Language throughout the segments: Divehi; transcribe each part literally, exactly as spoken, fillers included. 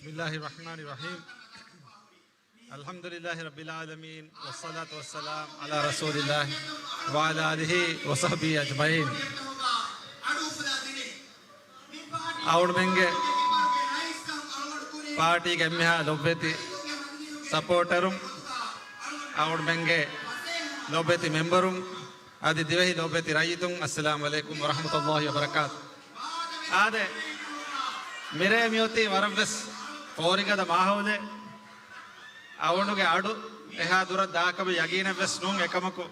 بسم الله الرحمن الرحيم. الحمد لله رب العالمين، والصلاة والسلام على رسول الله وعلى آله وصحبه أجمعين. އަޅުގަނޑުމެންގެ ޕާޓީގެ އެންމެހާ ލޮބުވެތި ސަޕޯޓަރުން، އަޅުގަނޑުމެންގެ ލޮބުވެތި މެމްބަރުން، އަދި ދިވެހި ލޯބިވެތި ރައްޔިތުން، އައްސަލާމު ޢަލައިކުމް ވަރަޙްމަތުﷲި ވަބަރަކާތު. އާދެ، މިރޭ މިއޮތީ ވަރަށްވެސް ފޯރިގަދަ މާހައުލެއް. އަޅުގަނޑުގެ އަޑު އެހާ ދުރަށް ދާކަމެއް ޔަގީނެއްވެސް ނޫން އެކަމަކު.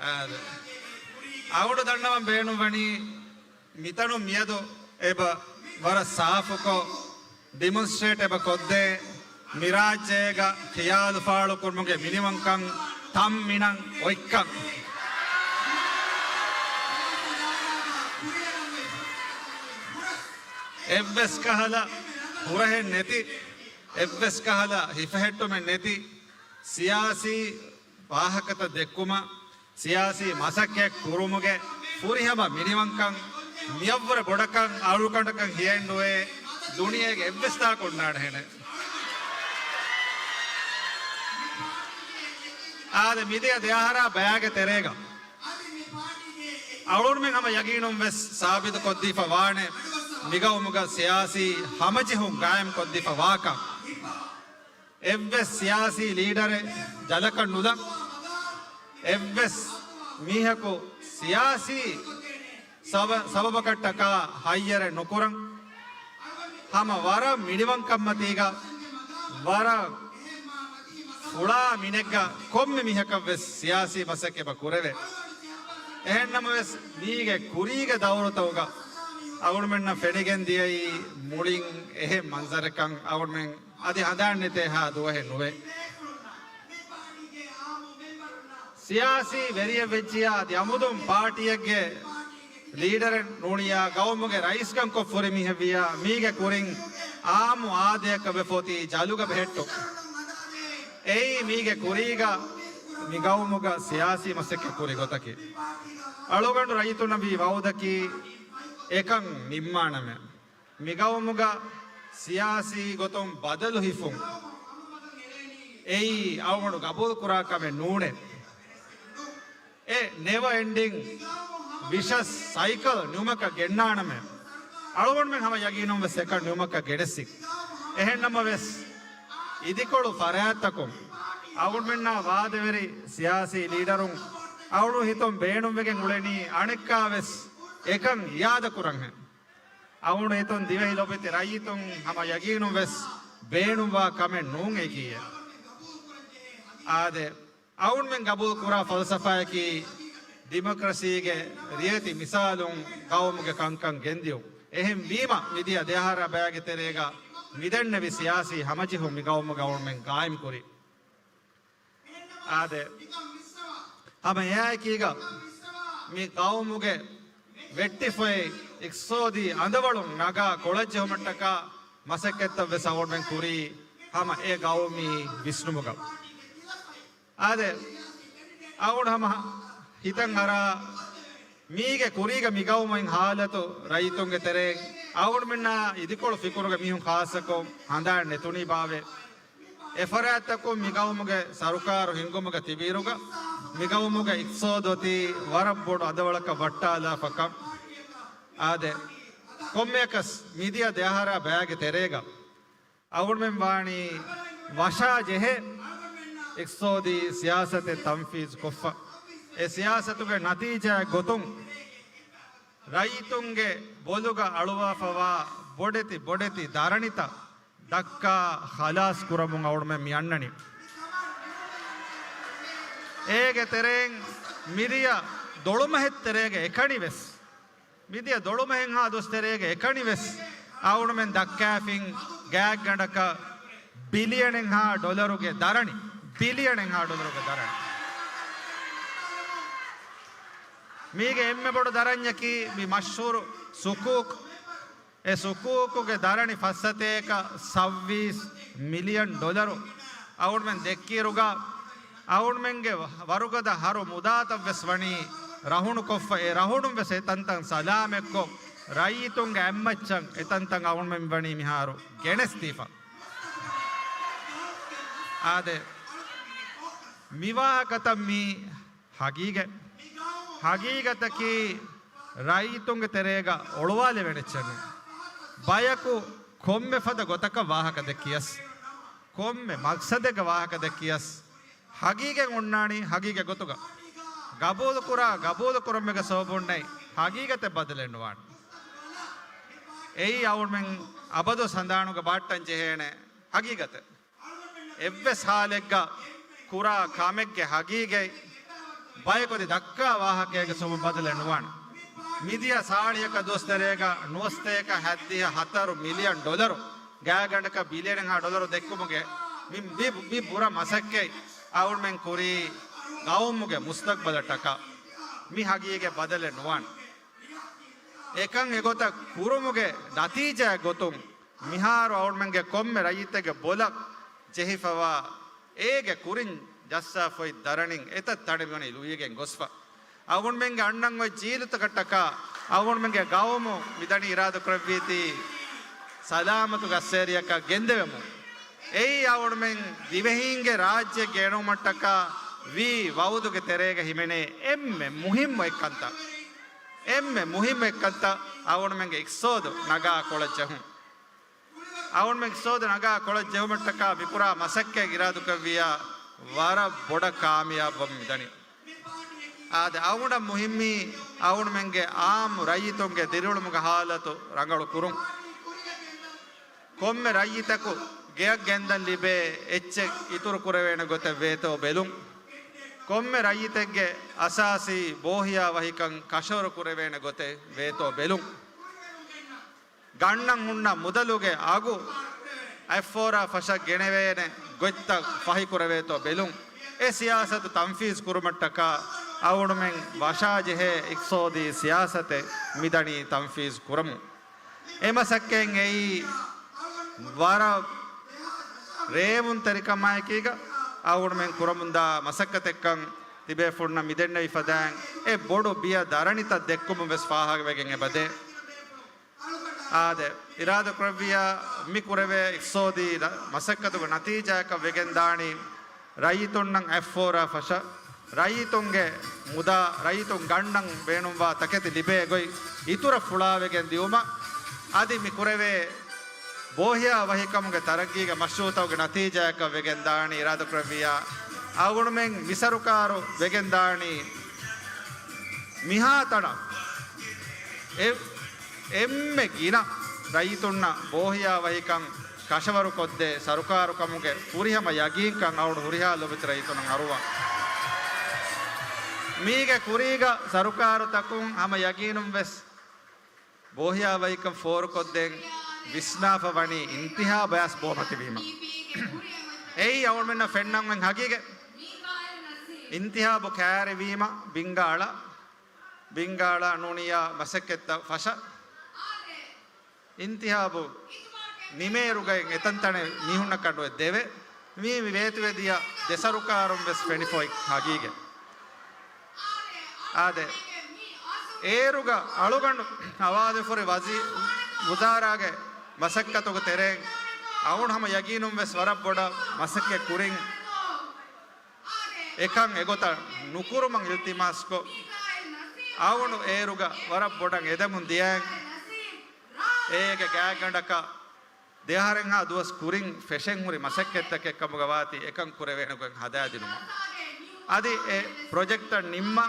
އާދެ، އަޅުގަނޑު ދަންނަވަން ބޭނުންވަނީ، މިތަނުން މިއަދު އެބަ ވަރަށް ސާފުކޮށް، ޑިމޮންސްޓްރޭޓް އެބަ ކޮށްދޭ، މިރާއްޖޭގަ ޚިޔާލު ފާޅުކުރުމުގެ މިނިވަންކަން، ތަންމިނަން އޮތްކަން. އެއްވެސް ކަހަލަ ހުރަހެއް ނެތި، އެއްވެސް ކަހަލަ ހިފަހެއްޓުމެއް ނެތި، ސިޔާސީ ވާހަކަތައް ދެއްކުމަށް، ސިޔާސީ މަސައްކަތް ކުރުމުގެ ފުރިހަމަ މިނިވަންކަން، މިއަށްވުރެ ބޮޑަކަށް އަޅުގަނޑަކަށް ހިޔެއްނުވޭ، ދުނިޔޭގެ އެއްވެސް ތާކު އޮންނާނެހެނެއް. އާދެ، މިދިޔަ ދެއަހަރާ ބަޔާގެ ތެރޭގަ އަޅުގަނޑުމެން ހަމަ ޔަގީނުން ވެސް ސާބިތު ކޮށްދީފަ ވާނެ، މިގައުމުގަ ސިޔާސީ ހަމަޖެހުން ގާއިމް ކޮށްދީފަ ވާކަން. އެއްވެސް ސިޔާސީ ލީޑަރެއް ޖަލަކަށް ނުލަން، އެއްވެސް މީހަކު ސިޔާސީ ސަބަ-، ސަބަބަކަށްޓަކާ ހައްޔަރެއް ނުކުރަން، ހަމަ ވަރަށް މިނިވަންކަންމަތީގަ، ވަރަށް ފުޅާ މިނެއްގަ ކޮންމެ މީހަކަށްވެސް ސިޔާސީ މަސައްކަތް ކުރެވޭ. އެހެންނަމަވެސް، މީގެ ކުރީގެ ދައުރުތަކުގަ އަޅުގަނޑުމެންނަށް ފެނިގެން ދިޔައީ މުޅިން އެހެން މަންޒަރެއްކަން. އަޅުގަނޑުމެން އަދި ހަނދާން ނެތޭ ހާ ދުވަހެއް ނުވޭ. ސިޔާސީ ވެރިއެއް ވެއްޖިއްޔާ އަދި އަމުދުން ޕާޓީއެއްގެ ލީޑަރެއް ނޫނިއްޔާ، ގައުމުގެ ރައީސްކަން ކޮށް ފުރި މީހެއް ވިއްޔާ، މީގެ ކުރިން އާއްމު އާދަޔަކަށް ވެފަ އޮތީ ޖަލުގަ ބެހެއްޓުން. އެއީ މީގެ ކުރީގަ މި ގައުމުގަ ސިޔާސީ މަސައްކަތް ކުރި ގޮތަކީ. އަޅުގަނޑު ރައްޔިތުންނަށް ވީ ވައުދަކީ އެކަން ނިންމާނަމޭ. މި ގައުމުގަ ސިޔާސީ ގޮތުން ބަދަލު ހިފުން އެއީ އަޅުގަނޑު ގަބޫލު ކުރާ ކަމެއް ނޫނޭ. އެ ނެވަ އެންޑިން ވިޝަސް ސައިކަލް ނިމުމަކަށް ގެންނާނަމޭ. އަޅުގަނޑުމެން ހަމަ ޔަގީނުން ވެސް އެކަން ނިމުމަކަށް ގެނެސްސި. އެހެންނަމަވެސް، އިދިކޮޅު ފަރާތްތަކުން އަޅުގަނޑުމެންނާ ވާދަވެރި ސިޔާސީ ލީޑަރުން އަޅުގަނޑު ހިތުން ބޭނުންވެގެން އުޅެނީ އަނެއްކާވެސް އެކަން އިއާދަ ކުރަންހެން. އަޅުގަނޑު ހިތުން ދިވެހި ލޮބުވެތި ރައްޔިތުން ހަމަ ޔަގީނުން ވެސް ބޭނުންވާ ކަމެއް ނޫން އެކީއެއް. އާދެ، އަޅުގަނޑުމެން ގަބޫލު ކުރާ ފަލްސަފާއަކީ ޑިމޮކްރަސީގެ ރިޔެތި މިސާލުން ގައުމުގެ ކަންކަން ގެންދިޔުން. އެހެންވީމަ، މިދިޔަ ދެއަހަރާ ބަޔާގެ ތެރޭގަ މިދެންނެވި ސިޔާސީ ހަމަޖެހުން މި ގައުމުގަ އަޅުގަނޑުމެން ގާއިމް ކުރީ. އާދެ، ހަމަ އެއާއެކީގަ މި ގައުމުގެ ވެއްޓިފައި އިޤްތިޞާދީ އަނދަވަޅުން ނަގާ ކޮޅަށްޖެހުމަށްޓަކާ މަސައްކަތްތައް ވެސް އަޅުގަނޑުމެން ކުރީ ހަމަ އެ ގައުމީ ވިސްނުމުގަ. އާދެ، އަޅުގަނޑު ހަމަ ހިތަށް އަރާ، މީގެ ކުރީގަ މި ގައުމު އިން ހާލަތު ރައްޔިތުންގެ ތެރެއިން އަޅުގަނޑުމެންނާ އިދިކޮޅު ފިކުރުގެ މީހުން ޚާއްޞަކޮށް ހަނދާން ނެތުނީ ބާވޭ. އެފަރާތްތަކުން މި ގައުމުގެ ސަރުކާރު ހިންގުމުގަ ތިބިއިރުގަ، މި ގައުމުގެ އިޤްތިޞާދު އޮތީ ވަރަށް ބޮޑު އަނދަވަޅަކަށް ވައްޓާލާފަކަން. އާދެ، ކޮންމެއަކަސް މިދިޔަ ދެއަހަރާ ބަޔާގެ ތެރޭގަ އަޅުގަނޑުމެން ވާނީ ވަށާ ޖެހޭ އިޤްތިޞާދީ ސިޔާސަތެއް ތަންފީޒު ކޮށްފަ. އެ ސިޔާސަތުގެ ނަތީޖާއެއް ގޮތުން، ރައްޔިތުންގެ ބޮލުގަ އަޅުވާފަވާ ބޮޑެތި ބޮޑެތި ދަރަނިތައް ދައްކާ ޚަލާސް ކުރަމުން އަޅުގަނޑުމެން މި އަންނަނީ. އޭގެ ތެރެއިން މިދިޔަ ދޮޅުމަހެއް ތެރޭގަ އެކަނި ވެސް، މިދިޔަ ދޮޅުމަހެއްހާ ދުވަސް ތެރޭގަ އެކަނި ވެސް އަޅުގަނޑުމެން ދައްކާފިން ގާތްގަނޑަކަށް ބިލިއަނެއްހާ ޑޮލަރުގެ ދަރަނި، ބިލިއަނެއްހާ ޑޮލަރުގެ ދަރަނި. މީގެ އެންމެ ބޮޑު ދަރަންޏަކީ މި މަޝްހޫރު ސުކޫކް. އެ ސުކޫކުގެ ދަރަނި ފައްސަތޭކަ ސައްވީސް މިލިއަން ޑޮލަރު. އަޅުގަނޑުމެން ދެއްކިއިރުގަ އަޅުގަނޑުމެންގެ ވަރުގަދަ ހަރު މުދާތައް ވެސް ވަނީ ރަހުނުކޮށްފަ، އެ ރަހުނުން ވެސް އެ ތަންތަން ސަލާމަތްކޮށް، ރައްޔިތުންގެ އެއްމައްޗަށް އެތަންތަން އަޅުމެން ވަނީ މިހާރު ގެނެސްދީފަ. އާދެ، މިވާހަކަތައް މީ ހަގީގަތް. ހަގީގަތަކީ ރައްޔިތުންގެ ތެރޭގަ އޮޅުވާލެވޭނެ އެއްޗެއް ނޫން. ބަޔަކު ކޮންމެ ފަދަ ގޮތަކަށް ވާހަކަ ދެއްކިޔަސް، ކޮންމެ މަގްސަދެއްގަ ވާހަކަ ދެއްކިޔަސް، ހަގީގަތް އޮންނާނީ ހަގީގަތް ގޮތުގަ. ގަބޫލުކުރާ، ގަބޫލުކުރުމެއްގެ ސަބަބުންނެއް ހަގީގަތެއް ބަދަލެއް ނުވާނެ. އެއީ އަޅުމެން އަބަދު ހަނދާނުގަ ބަހައްޓަން ޖެހޭނެ ހަގީގަތެއް. އެއްވެސް ހާލެއްގަ ކުރާ ކަމެއްގެ ހަގީގަތް ބަޔަކު އަދި ދައްކާ ވާހަކައިގެ ސަބަބުން ބަދަލެއް ނުވާނެ. މިދިޔަ ސާޅީހަކަށް ދުވަސް ތެރޭގަ ނުވަސަތޭކަ ހަތްދިހަ ހަތަރު މިލިއަން ޑޮލަރު، ގާތްގަނޑަކަށް ބިލިއަނެއްހާ ޑޮލަރު ދެއްކުމުގެ މި، މި، މި ބުރަ މަސައްކަތް އަޅުމެން ކުރީ ގައުމުގެ މުސްތަގްބަލަށް ޓަކާ. މި ހަގީގަތް ބަދަލެއް ނުވާނެ. އެކަން އެގޮތަށް ކުރުމުގެ ނަތީޖާއެއް ގޮތުން، މިހާރު އަޅުމެންގެ ކޮންމެ ރައްޔިތެއްގެ ބޮލަށް ޖެހިފަވާ، އޭގެ ކުރިން ޖައްސާފައި ދަރަނިން އެތައް ތަނެއް މިވަނީ ލުއިވެގެން ގޮސްފަ. އަޅުގަނޑުމެންގެ އަންނަން އޮތް ޖީލުތަކަށްޓަކާ އަޅުގަނޑުމެންގެ ގައުމު މިދަނީ އިރާދަކުރެއްވީތީ ސަލާމަތު ގައްސޭރިއަކަށް ގެންދެވެމުން. އެއީ އަޅުގަނޑުމެން ދިވެހީންގެ ރާއްޖެ ގެނުމަށްޓަކާ ވީ ވައުދުގެ ތެރޭގަ ހިމެނޭ އެންމެ މުހިއްމު އެއްކަންތައް. އެންމެ މުހިއްމު އެއްކަންތައް އަޅުގަނޑުމެންގެ އިޤްތިޞާދު ނަގާ ކޮޅަށް ޖެހުން. އަޅުގަނޑުމެން އިޤްތިޞާދު ނަގާ ކޮޅަށް ޖެހުމަށްޓަކާ މިކުރާ މަސައްކަތް އިރާދަކުރެއްވިއްޔާ ވަރަށް ބޮޑަށް ކާމިޔާބުވަމުން މިދަނީ. އާދެ، އަޅުގަނޑަށް މުހިއްމީ އަޅުގަނޑުމެންގެ އާއްމު ރައްޔިތުންގެ ދިރިއުޅުމުގެ ހާލަތު ރަނގަޅު ކުރުން. ކޮންމެ ރައްޔިތަކު ގެއަށް ގެންދަން ލިބޭ އެއްޗެއް އިތުރު ކުރެވޭނެ ގޮތެއް ވޭތޯ ބެލުން. ކޮންމެ ރައްޔިތެއްގެ އަސާސީ ބޯހިޔާވަހިކަން ކަށަވަރު ކުރެވޭނެ ގޮތެއް ވޭތޯ ބެލުން. ގަންނަން ހުންނަ މުދަލުގެ އަގު އަތްފޯރާ ފަށަށް ގެނެވޭނެ ގޮތްތައް ފަހިކުރެވޭތޯ ބެލުން. އެ ސިޔާސަތު ތަންފީޒު ކުރުމަށްޓަކާ އަޅުގަނޑުމެން ވަށާޖެހޭ އިޤްތިޞާދީ ސިޔާސަތެއް މިދަނީ ތަންފީޒު ކުރަމުން. އެ މަސައްކަތް އެއީ ވަރަށް ރޭވުންތެރިކަމާއެކީގަ އަޅުގަނޑުމެން ކުރަމުންދާ މަސައްކަތެއްކަން ތިބޭފުޅުންނަށް މިދެންނެވި ފަދައިން އެ ބޮޑު ބިޔަ ދަރަނިތައް ދެއްކުމުން ވެސް ފާހަގަވެގެން އެބަދޭ. އާދެ، އިރާދަކުރެއްވިއްޔާ މި ކުރެވޭ އިޤްތިޞާދީ ރަ-، މަސައްކަތުގެ ނަތީޖާއަކަށް ވެގެންދާނީ ރައްޔިތުންނަށް އަތްފޯރާ ފަށަ، ރައްޔިތުންގެ މުދާ، ރައްޔިތުން ގަންނަން ބޭނުންވާ ތަކެތި ލިބޭ ގޮތް އިތުރަށް ފުޅާވެގެން ދިއުމަށް، އަދި މި ކުރެވޭ ބޯހިޔާ ވަހިކަމުގެ ތަރައްގީގެ މަޝްރޫޢުތަކުގެ ނަތީޖާއަކަށް ވެގެންދާނީ އިރާދަކުރެއްވިއްޔާ، އަޅުގަނޑުމެން މި ސަރުކާރު ވެގެންދާނީ މިހާތަނަށް އެ-، އެންމެ ގިނަ ރައްޔިތުންނަށް ބޯހިޔާ ވަހިކަން ކަށަވަރުކޮށްދޭ ސަރުކާރު ކަމުގެ ފުރިހަމަ ޔަގީންކަން އަޅުގަނޑު ހުރިހާ ލޯބިވެތި ރައްޔިތުންނަށް އަރުވާ. މީގެ ކުރީގަ ސަރުކާރުތަކުން ހަމަ ޔަގީނުން ވެސް ބޯހިޔާވަހިކަން ފޯރުކޮށްދޭން ވިސްނާފަ ވަނީ އިންތިހާބު އަޔަސް ބޯމަތިވީމަ. އެއީ އަޅުގަނޑުމެންނަށް ފެންނަން އޮތް ހަގީގަތް. އިންތިހާބު ކައިރިވީމަ ބިންގާޅަ، ބިންގާޅަ ނޫނިޔާ މަސައްކަތްތައް ފަށަ، އިންތިހާބު ނިމޭއިރުގައި އެތަންތަނެއް މީހުންނަކަށް ނުވެ ދެވޭ. މީ މި ވޭތުވެދިޔަ ދެ ސަރުކާރުން ވެސް ފެނިފައި ހަގީގަތް. އާދެ، އޭރުގަ އަޅުގަނޑު ހަވާލުވެފައި ވަޒީ-، ވުޒާރާގެ މަސައްކަތުގެ ތެރެއިން އަޅުގަނޑު ހަމަ ޔަގީނުން ވެސް ވަރަށް ބޮޑަށް މަސައްކަތް ކުރިން އެކަން އެގޮތަށް ނުކުރުމަށް އިލްތިމާސްކޮށް، އަޅުގަނޑު އޭރުގަ ވަރަށް ބޮޑަށް އެދެމުން ދިޔައިން، އޭގެ ގާތްގަނޑަކަށް ދެއަހަރެއްހާ ދުވަސް ކުރިން ފެށެން ހުރި މަސައްކަތްތަކެއް ކަމުގަ ވާތީ އެކަން ކުރެވޭނެ ގޮތް ހަދާދިނުމަށް. އަދި އެ ޕްރޮޖެކްޓްތައް ނިންމާ،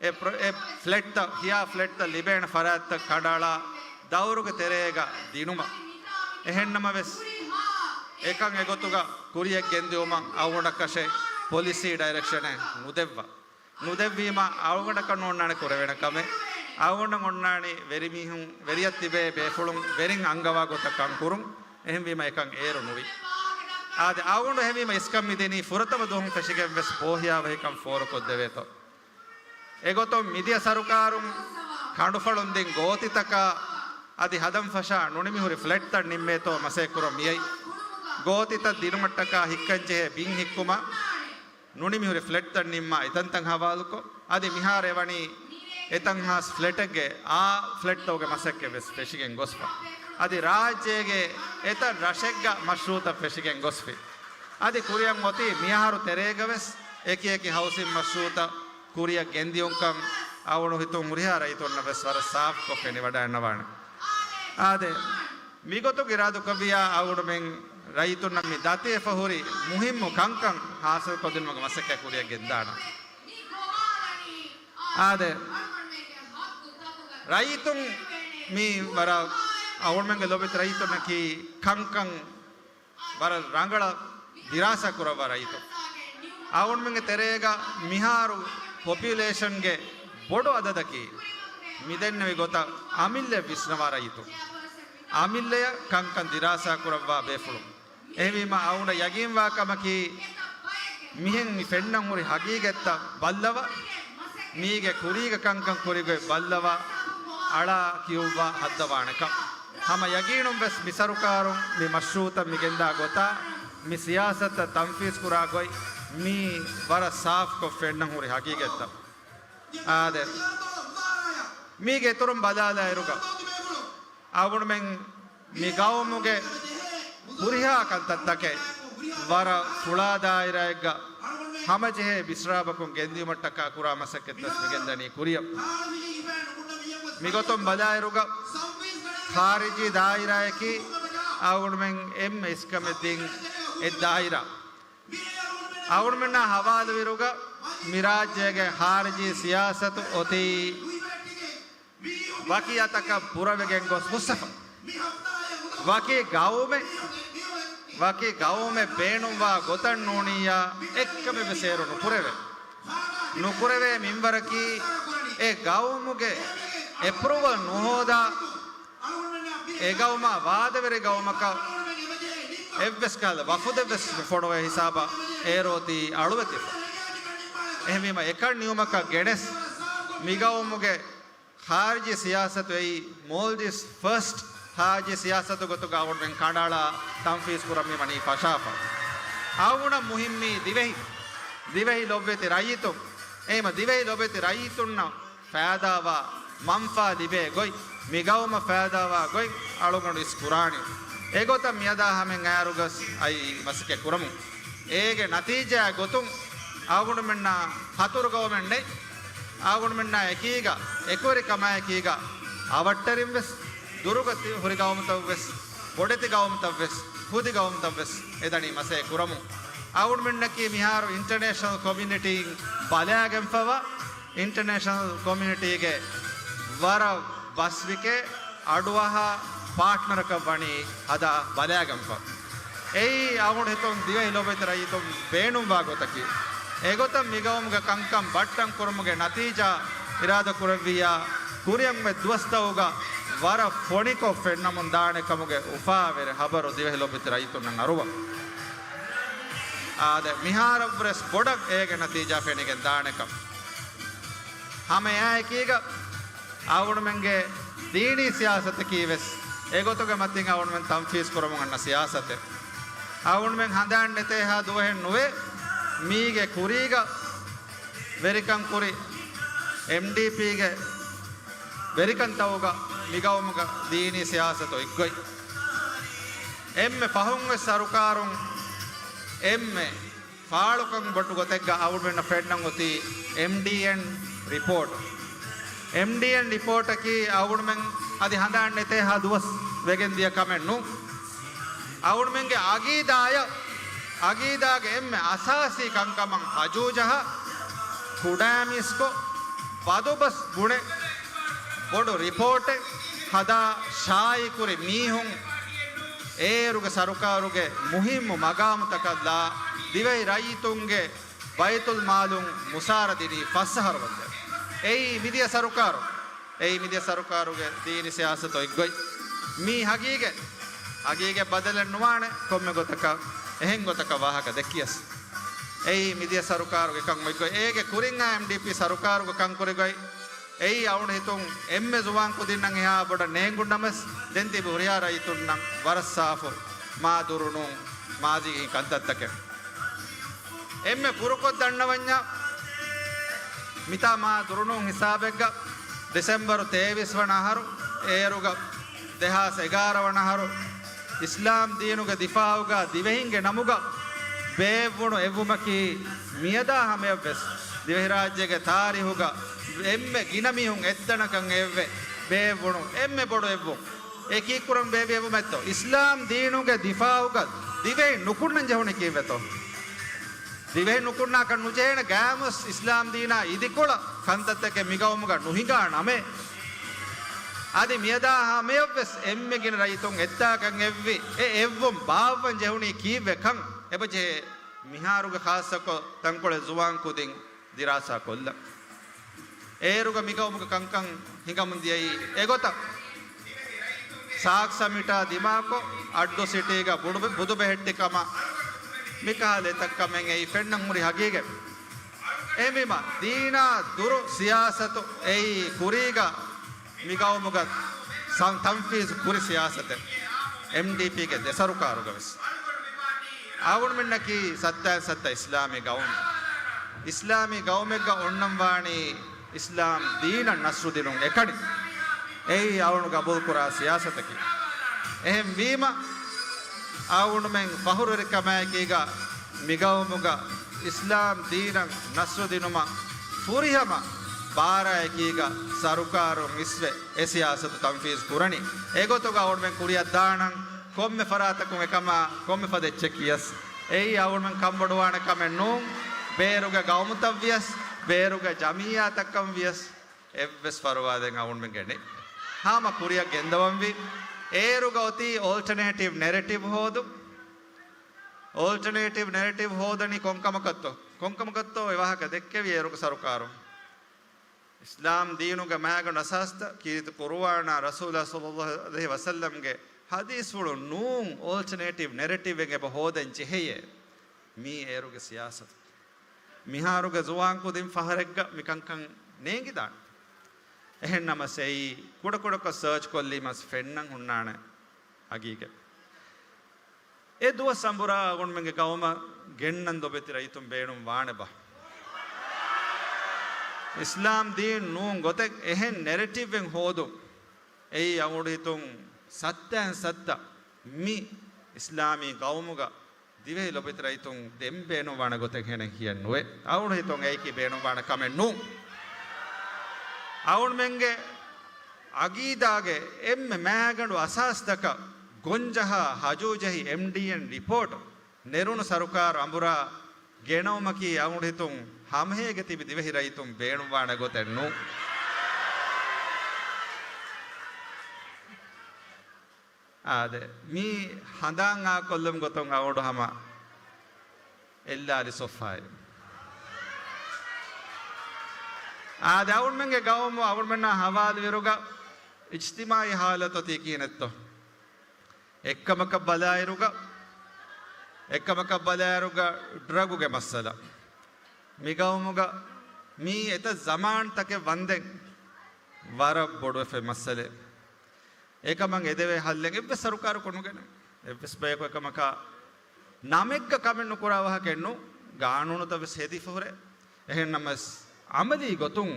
އެ ޕްރޮ-، އެ ފްލެޓްތައް، ހިޔާ ފްލެޓްތައް ލިބޭނެ ފަރާތްތައް ކަނޑައަޅާ، ދައުރުގެ ތެރޭގަ ދިނުމަށް. އެހެންނަމަވެސް، އެކަން އެގޮތުގަ ކުރިޔަށް ގެންދިއުމަށް އަޅުގަނޑަކަށެއް ޕޮލިސީ ޑައިރެކްޝަނެއް ނުދެއްވާ. ނުދެއްވީމަ އަޅުގަނޑަކަށް ނޯންނާނެ ކުރެވޭނެ ކަމެއް. އަޅުގަނޑަށް އޮންނާނީ ވެރިމީހުން، ވެރިޔަށް ތިބޭ ބޭފުޅުން ވެރިން އަންގަވާ ގޮތަށް ކަން ކުރުން. އެހެންވީމަ އެކަން އޭރު ނުވި. އާދެ، އަޅުގަނޑު އެހެންވީމަ އިސްކަން މިދިނީ ފުރަތަމަ ދުވަހުން ފެށިގެން ވެސް ބޯހިޔާވަހިކަން ފޯރުކޮށްދެވޭތޯ. އެގޮތުން މިދިޔަ ސަރުކާރުން ކަނޑުފަޅުން ދިން ގޯތިތަކާ އަދި ހަދަން ފަށާ ނުނިމިހުރި ފްލެޓްތައް ނިންމޭތޯ މަސައްކަތް ކުރަން މިއައީ. ގޯތިތައް ދިނުމަށްޓަކާ ހިއްކަންޖެހޭ ބިން ހިއްކުމަށް ނުނިމިހުރި ފްލެޓްތައް ނިންމާ އެތަންތަން ހަވާލުކޮށް، އަދި މިހާރު އެވަނީ އެތަން ހާސް ފްލެޓެއްގެ އާ ފްލެޓްތަކުގެ މަސައްކަތް ވެސް ފެށިގެން ގޮސްފަ. އަދި ރާއްޖޭގެ އެތައް ރަށެއްގަ މަޝްރޫއުތައް ފެށިގެން ގޮސްފި. އަދި ކުރިއަށް އޮތީ މިއަހަރު ތެރޭގަ ވެސް އެކި އެކި ހައުސިން މަޝްރޫއުތައް ކުރިއަށް ގެންދިޔުންކަން އަޅުގަނޑު ހިތުން ހުރިހާ ރައްޔިތުންނަށް ވެސް ވަރަށް ސާފުކޮށް ފެނިވަޑައިގަންނަވާނެ. އާދެ، މިގޮތުން އިރާދަކުރެއްވިއްޔާ އަޅުގަނޑުމެން ރައްޔިތުންނަށް މި ދަތިވެފަ ހުރި މުހިއްމު ކަންކަން ހާސިލްކޮށްދިނުމުގެ މަސައްކަތް ކުރިއަށް ގެންދާނަން. އާދެ، ރައްޔިތުން މި ވަރަށް އަޅުގަނޑުމެންގެ ލޯބިވެތި ރައްޔިތުންނަކީ ކަންކަން ވަރަށް ރަނގަޅަށް ދިރާސާ ކުރައްވާ ރައްޔިތުން. އަޅުގަނޑުމެންގެ ތެރޭގަ މިހާރު ޕޮޕިއުލޭޝަންގެ ބޮޑު އަދަދަކީ މިދެންނެވި ގޮތަށް އަމިއްލައަށް ވިސްނަވާ ރައްޔިތުން. އަމިއްލައަށް ކަންކަން ދިރާސާ ކުރައްވާ ބޭފުޅުން. އެހެންވީމަ އަޅުގަނޑަށް ޔަގީންވާ ކަމަކީ، މިހެން މި ފެންނަން ހުރި ހަގީގަތްތައް ބައްލަވާ، މީގެ ކުރީގަ ކަންކަން ކުރި ގޮތް ބައްލަވާ، އަޅާ ކިޔުއްވާ ހައްދަވާނެކަން. ހަމަ ޔަގީނުން ވެސް މި ސަރުކާރުން މި މަޝްރޫއުތައް މި ގެންދާ ގޮތާ، މި ސިޔާސަތަށް ތަންފީޒް ކުރާ ގޮތް މީ ވަރަށް ސާފުކޮށް ފެންނަން ހުރި ހަގީގަތްތައް. އާދެ، މީގެ އިތުރުން ބަލާލާއިރުގަ އަޅުގަނޑުމެން މި ގައުމުގެ ހުރިހާ ކަންތައްތަކެއް ވަރަށް ފުޅާ ދާއިރާއެއްގަ ހަމަޖެހޭ ބިސްރާބަކުން ގެންދިއުމަށްޓަކާ ކުރާ މަސައްކަތްތައް މިގެންދަނީ ކުރިއަށް. މިގޮތުން ބަލާއިރުގަ ޚާރިޖީ ދާއިރާއަކީ އަޅުގަނޑުމެން އެންމެ އިސްކަމެއް ދިން އެއް ދާއިރާ. އަޅުގަނޑުމެންނާ ހަވާލުވިރުގަ މި ރާއްޖޭގެ ޚާރިޖީ ސިޔާސަތު އޮތީ ވަކި އަތަކަށް ބުރަވެގެން ގޮސް ހުސްއެފަ. ވަކި ގައުމެއް، ވަކި ގައުމެއް ބޭނުންވާ ގޮތަށް ނޫނިއްޔާ އެއްކަމެއް ވެސް އޭރު ނުކުރެވޭ. ނުކުރެވޭ މިންވަރަކީ އެ ގައުމުގެ އެޕްރޫވަލް ނުހޯދާ، އެ ގައުމާ ވާދަވެރި ގައުމަކަށް އެއްވެސް ކަހަލަ ވަފުދެއް ވެސް ނުފޮނުވޭ ހިސާބަށް އޭރު އޮތީ އަޅުވެތިފަ. އެހެންވީމަ އެކަން ނިޔުމަކަށް ގެނެސް މި ގައުމުގެ ޚާރިޖީ ސިޔާސަތު އެއީ މޯލްޑިވްސް ފަސްޓް ޚާރިޖީ ސިޔާސަތު ގޮތުގަ އަޅުގަނޑުމެން ކަނޑައަޅާ ތަންފީޒް ކުރަން މި ވަނީ ފަށާފަ. އަޅުގަނޑަށް މުހިންމީ ދިވެހި، ދިވެހި ލޮބުވެތި ރައްޔިތުން، އެހެންވީމަ ދިވެހި ލޮބުވެތި ރައްޔިތުންނަށް ފައިދާވާ މަންފާ ލިބޭ ގޮތް، މި ގައުމަށް ފައިދާވާ ގޮތް އަޅުގަނޑު އިސް ކުރާނީ. އެގޮތަށް މިއަދާ ހަމައިން އައިއިރުގަސް އައި މަސައްކަތް ކުރަމުން. އޭގެ ނަތީޖާ ގޮތުން އަޅުގަނޑުމެންނާ ހަތުރު ގައުމެއް ނެތް. އަޅުގަނޑުމެންނާ އެކީގަ، އެކުވެރިކަމާ އެކީގަ އަވަށްޓެރިން ވެސް، ދުރުގަ ތި-، ހުރި ގައުމުތައް ވެސް، ބޮޑެތި ގައުމުތައް ވެސް، ކުދި ގައުމުތައް ވެސް އެދަނީ މަސައްކަތް ކުރަމުން. އަޅުގަނޑުމެންނަކީ މިހާރު އިންޓަރނޭޝަނަލް ކޮމިއުނިޓީން ބަލާގެންފަވާ، އިންޓަރނޭޝަނަލް ކޮމިއުނިޓީގެ ވަރަށް ބަސްވިކޭ އަޑުއަހާ ޕާޓްނަރަކަށް ވަނީ ހަދާ ބަލާގަންފަ. އެއީ އަޅުގަނޑު ހިތުން ދިވެހި ލޮބުވެތި ރައްޔިތުން ބޭނުންވާ ގޮތަކީ. އެގޮތަށް މިގައުމުގެ ކަންކަން ބައްޓަން ކުރުމުގެ ނަތީޖާ އިރާދަ ކުރެއްވިއްޔާ، ކުރިއަށް އޮތް ދުވަސްތަކުގަ ވަރަށް ފޮނިކޮށް ފެންނަމުން ދާނެ ކަމުގެ އުފާވެރި ހަބަރު ދިވެހި ލޮބުވެތި ރައްޔިތުންނަށް އަރުވަން. އާދެ، މިހާރަށްވުރެސް ބޮޑަށް އޭގެ ނަތީޖާ ފެނިގެން ދާނެކަން. ހަމަ އެއާއެކީގަ އަޅުގަނޑުމެންގެ ދީނީ ސިޔާސަތަކީ ވެސް އެގޮތުގެ މަތިން އަޅުގަނޑުމެން ތަންފީޒް ކުރަމުން އަންނަ ސިޔާސަތެއް. އަޅުގަނޑުމެން ހަނދާން ނެތޭހާ ދުވަހެއް ނުވޭ، މީގެ ކުރީގަ ވެރިކަން ކުރި އެމްޑީޕީގެ ވެރިކަންތަކުގަ މިގައުމުގަ ދީނީ ސިޔާސަތު އޮތްގޮތް. އެންމެ ފަހުން ވެސް ސަރުކާރުން އެންމެ ފާޅުކަން ބޮޑު ގޮތެއްގަ އަޅުގަނޑުމެންނަށް ފެންނަން އޮތީ އެމްޑީއެން ރިޕޯޓް. އެމްޑީއެން ރިޕޯޓަކީ އަޅުގަނޑުމެން އަދި ހަނދާން ނެތޭހާ ދުވަސް ވެގެން ދިޔަ ކަމެއް ނޫން. އަޅުގަނޑުމެންގެ އަގީދާއަށް، އަގީދާގެ އެންމެ އަސާސީ ކަންކަމަށް ހަޖޫ ޖަހާ، ކުޑައިމީސްކޮށް، ބަދުބަސް ބުނެ، ބޮޑު ރިޕޯޓެއް ހަދާ ޝާއިކުރި މީހުން އޭރުގެ ސަރުކާރުގެ މުހިއްމު މަގާމުތަކަށްލާ ދިވެހި ރައްޔިތުންގެ ބައިތުލް މާލުން މުސާރަ ދިނީ ފަސް އަހަރު ވަންދެން. އެއީ މިދިޔަ ސަރުކާރު، އެއީ މިދިޔަ ސަރުކާރުގެ ދީނީ ސިޔާސަތު އޮތްގޮތް. މީ ހަގީގަތް، ހަގީގަތް ބަދަލެއް ނުވާނެ، ކޮންމެ ގޮތަކަށް، އެހެން ގޮތަކަށް ވާހަކަ ދެއްކިޔަސް. އެއީ މިދިޔަ ސަރުކާރުގެ ކަން އޮތްގޮތް. އޭގެ ކުރިން އާ އެމްޑީޕީ ސަރުކާރުގެ ކަން ކުރި ގޮތް. އެއީ އަޅުގަނޑު ހިތުން އެންމެ ޒުވާން ކުދިންނަށް އެހާ ބޮޑަށް ނޭނގުން ނަމަވެސް، ދެން ތިބި ހުރިހާ ރައްޔިތުންނަށް ވަރަށް ސާފު، މާ ދުރުނޫން މާޒީގެ ކަންތައްތަކެއް. އެންމެ ފުރުކޮށް ދަންނަވަންޏާ، މިތާ މާ ދުރުނޫން ހިސާބެއްގަ ޑިސެމްބަރު ތޭވީސް ވަނަ އަހަރު، އޭރުގަ ދެހާސް އެގާރަ ވަނަ އަހަރު، އިސްލާމް ދީނުގެ ދިފާއުގަ ދިވެހިންގެ ނަމުގަ ބޭއްވުނު އެއްވުމަކީ، މިއަދާ ހަމަޔަށްވެސް ދިވެހިރާއްޖޭގެ ތާރީހުގަ އެންމެ ގިނަ މީހުން އެއްތަނަކަށް އެއްވެ ބޭއްވުނު އެންމެ ބޮޑު އެއްވުން. އެ ކީއްކުރަން ބޭއްވި އެއްވުމެއްތޯ؟ އިސްލާމް ދީނުގެ ދިފާއުގަ ދިވެހި ނުކުންނަން ޖެހުނީ ކީއްވެތޯ؟ ދިވެހި ނުކުންނާކަށް ނުޖެހޭނެ ގާމުސް އިސްލާމް ދީނާ އިދިކޮޅަށް ކަންތައްތަކެއް މިގައުމުގަ ނުހިނގާ ނަމެއް. އަދި މިއަދާ ހަމަޔަށްވެސް އެންމެ ގިނަ ރައްޔިތުން އެއްތާކަން އެއްވި އެ އެއްވުން ބާއްވަން ޖެހުނީ ކީއްވެކަން އެބަޖެހޭ. މިހާރުގެ ޚާއްޞަކޮށް ތަންކޮޅެއް ޒުވާން ކުދިން ދިރާސާ ކޮށްލަން. އޭރުގަ މިގައުމުގެ ކަންކަން ހިނގަމުން ދިޔައީ އެގޮތަށް. ސާކް ސަމިޓާ ދިމާކޮށް، އައްޑޫ ސިޓީގަ ބުޑު-، ބުދުބެހެއްޓި ކަމަށް މިކަހަލަ އެތައް ކަމެއް އެއީ ފެންނަން ހުރި ހަގީގަތް. އެހެންވީމަ، ދީނާ ދުރު ސިޔާސަތު އެއީ ކުރީގަ މިގައުމުގަ ސަން-، ތަންފީޒު ކުރި ސިޔާސަތެއް. އެމްޑީޕީގެ ދެ ސަރުކާރުގަވެސް. އަޅުގަނޑުމެންނަކީ ސައްތައިން ސައްތަ އިސްލާމީ ގައުމެއް. އިސްލާމީ ގައުމެއްގަ އޮންނަން ވާނީ އިސްލާމް ދީނަށް ނަސްރު ދިނުން އެކަނި. އެއީ އަޅުގަނޑު ގަބޫލުކުރާ ސިޔާސަތަކީ. އެހެންވީމަ، އަޅުގަނޑުމެން ފަހުރުވެރިކަމާއެކީގަ މިގައުމުގަ އިސްލާމް ދީނަށް ނަސްރު ދިނުމަށް ފުރިހަމަ ބާރާއެކީގަ ސަރުކާރުން އިސްވެ އެ ސިޔާސަތު ތަންފީޒު ކުރަނީ. އެގޮތުގަ އަޅުގަނޑުމެން ކުރިއަށް ދާނަން ކޮންމެ ފަރާތަކުން އެކަމާ ކޮންމެ ފަދަ އެއްޗެއް ކިޔަސް. އެއީ އަޅުގަނޑުމެން ކަންބޮޑުވާނެ ކަމެއް ނޫން. ބޭރުގެ ގައުމުތައް ވިޔަސް، ބޭރުގެ ޖަމިއްޔާތަކަށް ވިޔަސް، އެއްވެސް ފަރުވާ ދެން އަޅުގަނޑުމެންގެ ނެތް. ހަމަ ކުރިއަށް ގެންދަވަންވީ. އޭރުގަ އޮތީ އޯލްޓަނޭޓިވް ނެރެޓިވް ހޯދުން. އޯލްޓަނޭޓިވް ނެރެޓިވް ހޯދަނީ ކޮންކަމަކަށްތޯ؟ ކޮންކަމަކަށްތޯ އެ ވާހަކަ ދެއްކެވި އޭރުގެ ސަރުކާރުން؟ އިސްލާމް ދީނުގެ މާގަނޑު އަސާސްތައް ކީރިތި ޤުރުއާނާ ރަސޫލާ ޞައްލައްލާހު ޢަލައިހި ވަސައްލަމްގެ ޙަދީޘްފުޅުން ނޫން އޯލްޓަނޭޓިވް ނެރެޓިވްއެއް އެބަ ހޯދަން ޖެހެޔޭ. މީ އޭރުގެ ސިޔާސަތު. މިހާރުގެ ޒުވާން ކުދިން ފަހަރެއްގަ މިކަންކަން ނޭނގިދާނެ. އެހެންނަމަސް އެއީ ކުޑަކުޑަކޮށް ސާޗް ކޮށްލީމަސް ފެންނަން ހުންނާނެ ހަގީގަތް. އެ ދުވަސް އަނބުރާ އަޅުގަނޑުމެންގެ ގައުމަށް ގެންނަން ދޮބެތި ރައްޔިތުން ބޭނުން ވާނެބާ؟ އިސްލާމް ދީން ނޫން ގޮތެއް އެހެން ނެރެޓިވްއެއް ހޯދުން. އެއީ އަޅުގަނޑު ހިތުން ސައްތައިން ސައްތަ މި އިސްލާމީ ގައުމުގަ ދިވެހި ލޮބެތި ރައްޔިތުން ދެން ބޭނުންވާނެ ގޮތެއް ހެނެއް ހިޔެއް ނުވޭ. އަޅުގަނޑު ހިތުން އެއީކީ ބޭނުންވާނެ ކަމެއް ނޫން. އަޅުގަނޑުމެންގެ އަގީދާގެ އެންމެ މާގަނޑު އަސާސްތަކަށް ގޮންޖަހާ ހަޖޫޖެހި އެމްޑީއެން ރިޕޯޓު ނެރުނު ސަރުކާރު އަނބުރާ ގެނައުމަކީ އަޅުގަނޑު ހިތުން ހަމަހޭގެ ތިބި ދިވެހި ރައްޔިތުން ބޭނުންވާނެ ގޮތެއް ނޫން. އާދެ، މީ ހަނދާން އާކޮށްލުމުގެ ގޮތުން އަޅުގަނޑު ހަމަ އެއްލާލި ސޮފާއެއް. އާދެ، އަޅުގަނޑުމެންގެ ގައުމު އަޅުގަނޑުމެންނާ ހަވާލުވިއިރުގަ އިޖްތިމާޢީ ހާލަތު އޮތީ ކިހިނެއްތޯ؟ އެއްކަމަކަށް ބަލާއިރުގަ، އެއްކަމަކަށް ބަލާއިރުގަ ޑްރަގުގެ މައްސަލަ. މިގައުމުގަ މީ އެތައް ޒަމާންތަކެއް ވަންދެން ވަރަށް ބޮޑުވެފައި މައްސަލައެއް. އެކަމަށް އެދެވޭ ހައްލެއް އެއްވެސް ސަރުކާރަކު ނުގެނެ. އެއްވެސް ބަޔަކު އެކަމަކާ ނަމެއްގަ ކަމެއް ނުކުރާ ވާހަކައެއް ނޫން. ގާނޫނުތައް ވެސް ހެދިފަ ހުރޭ. އެހެންނަމަސް އަމަލީ ގޮތުން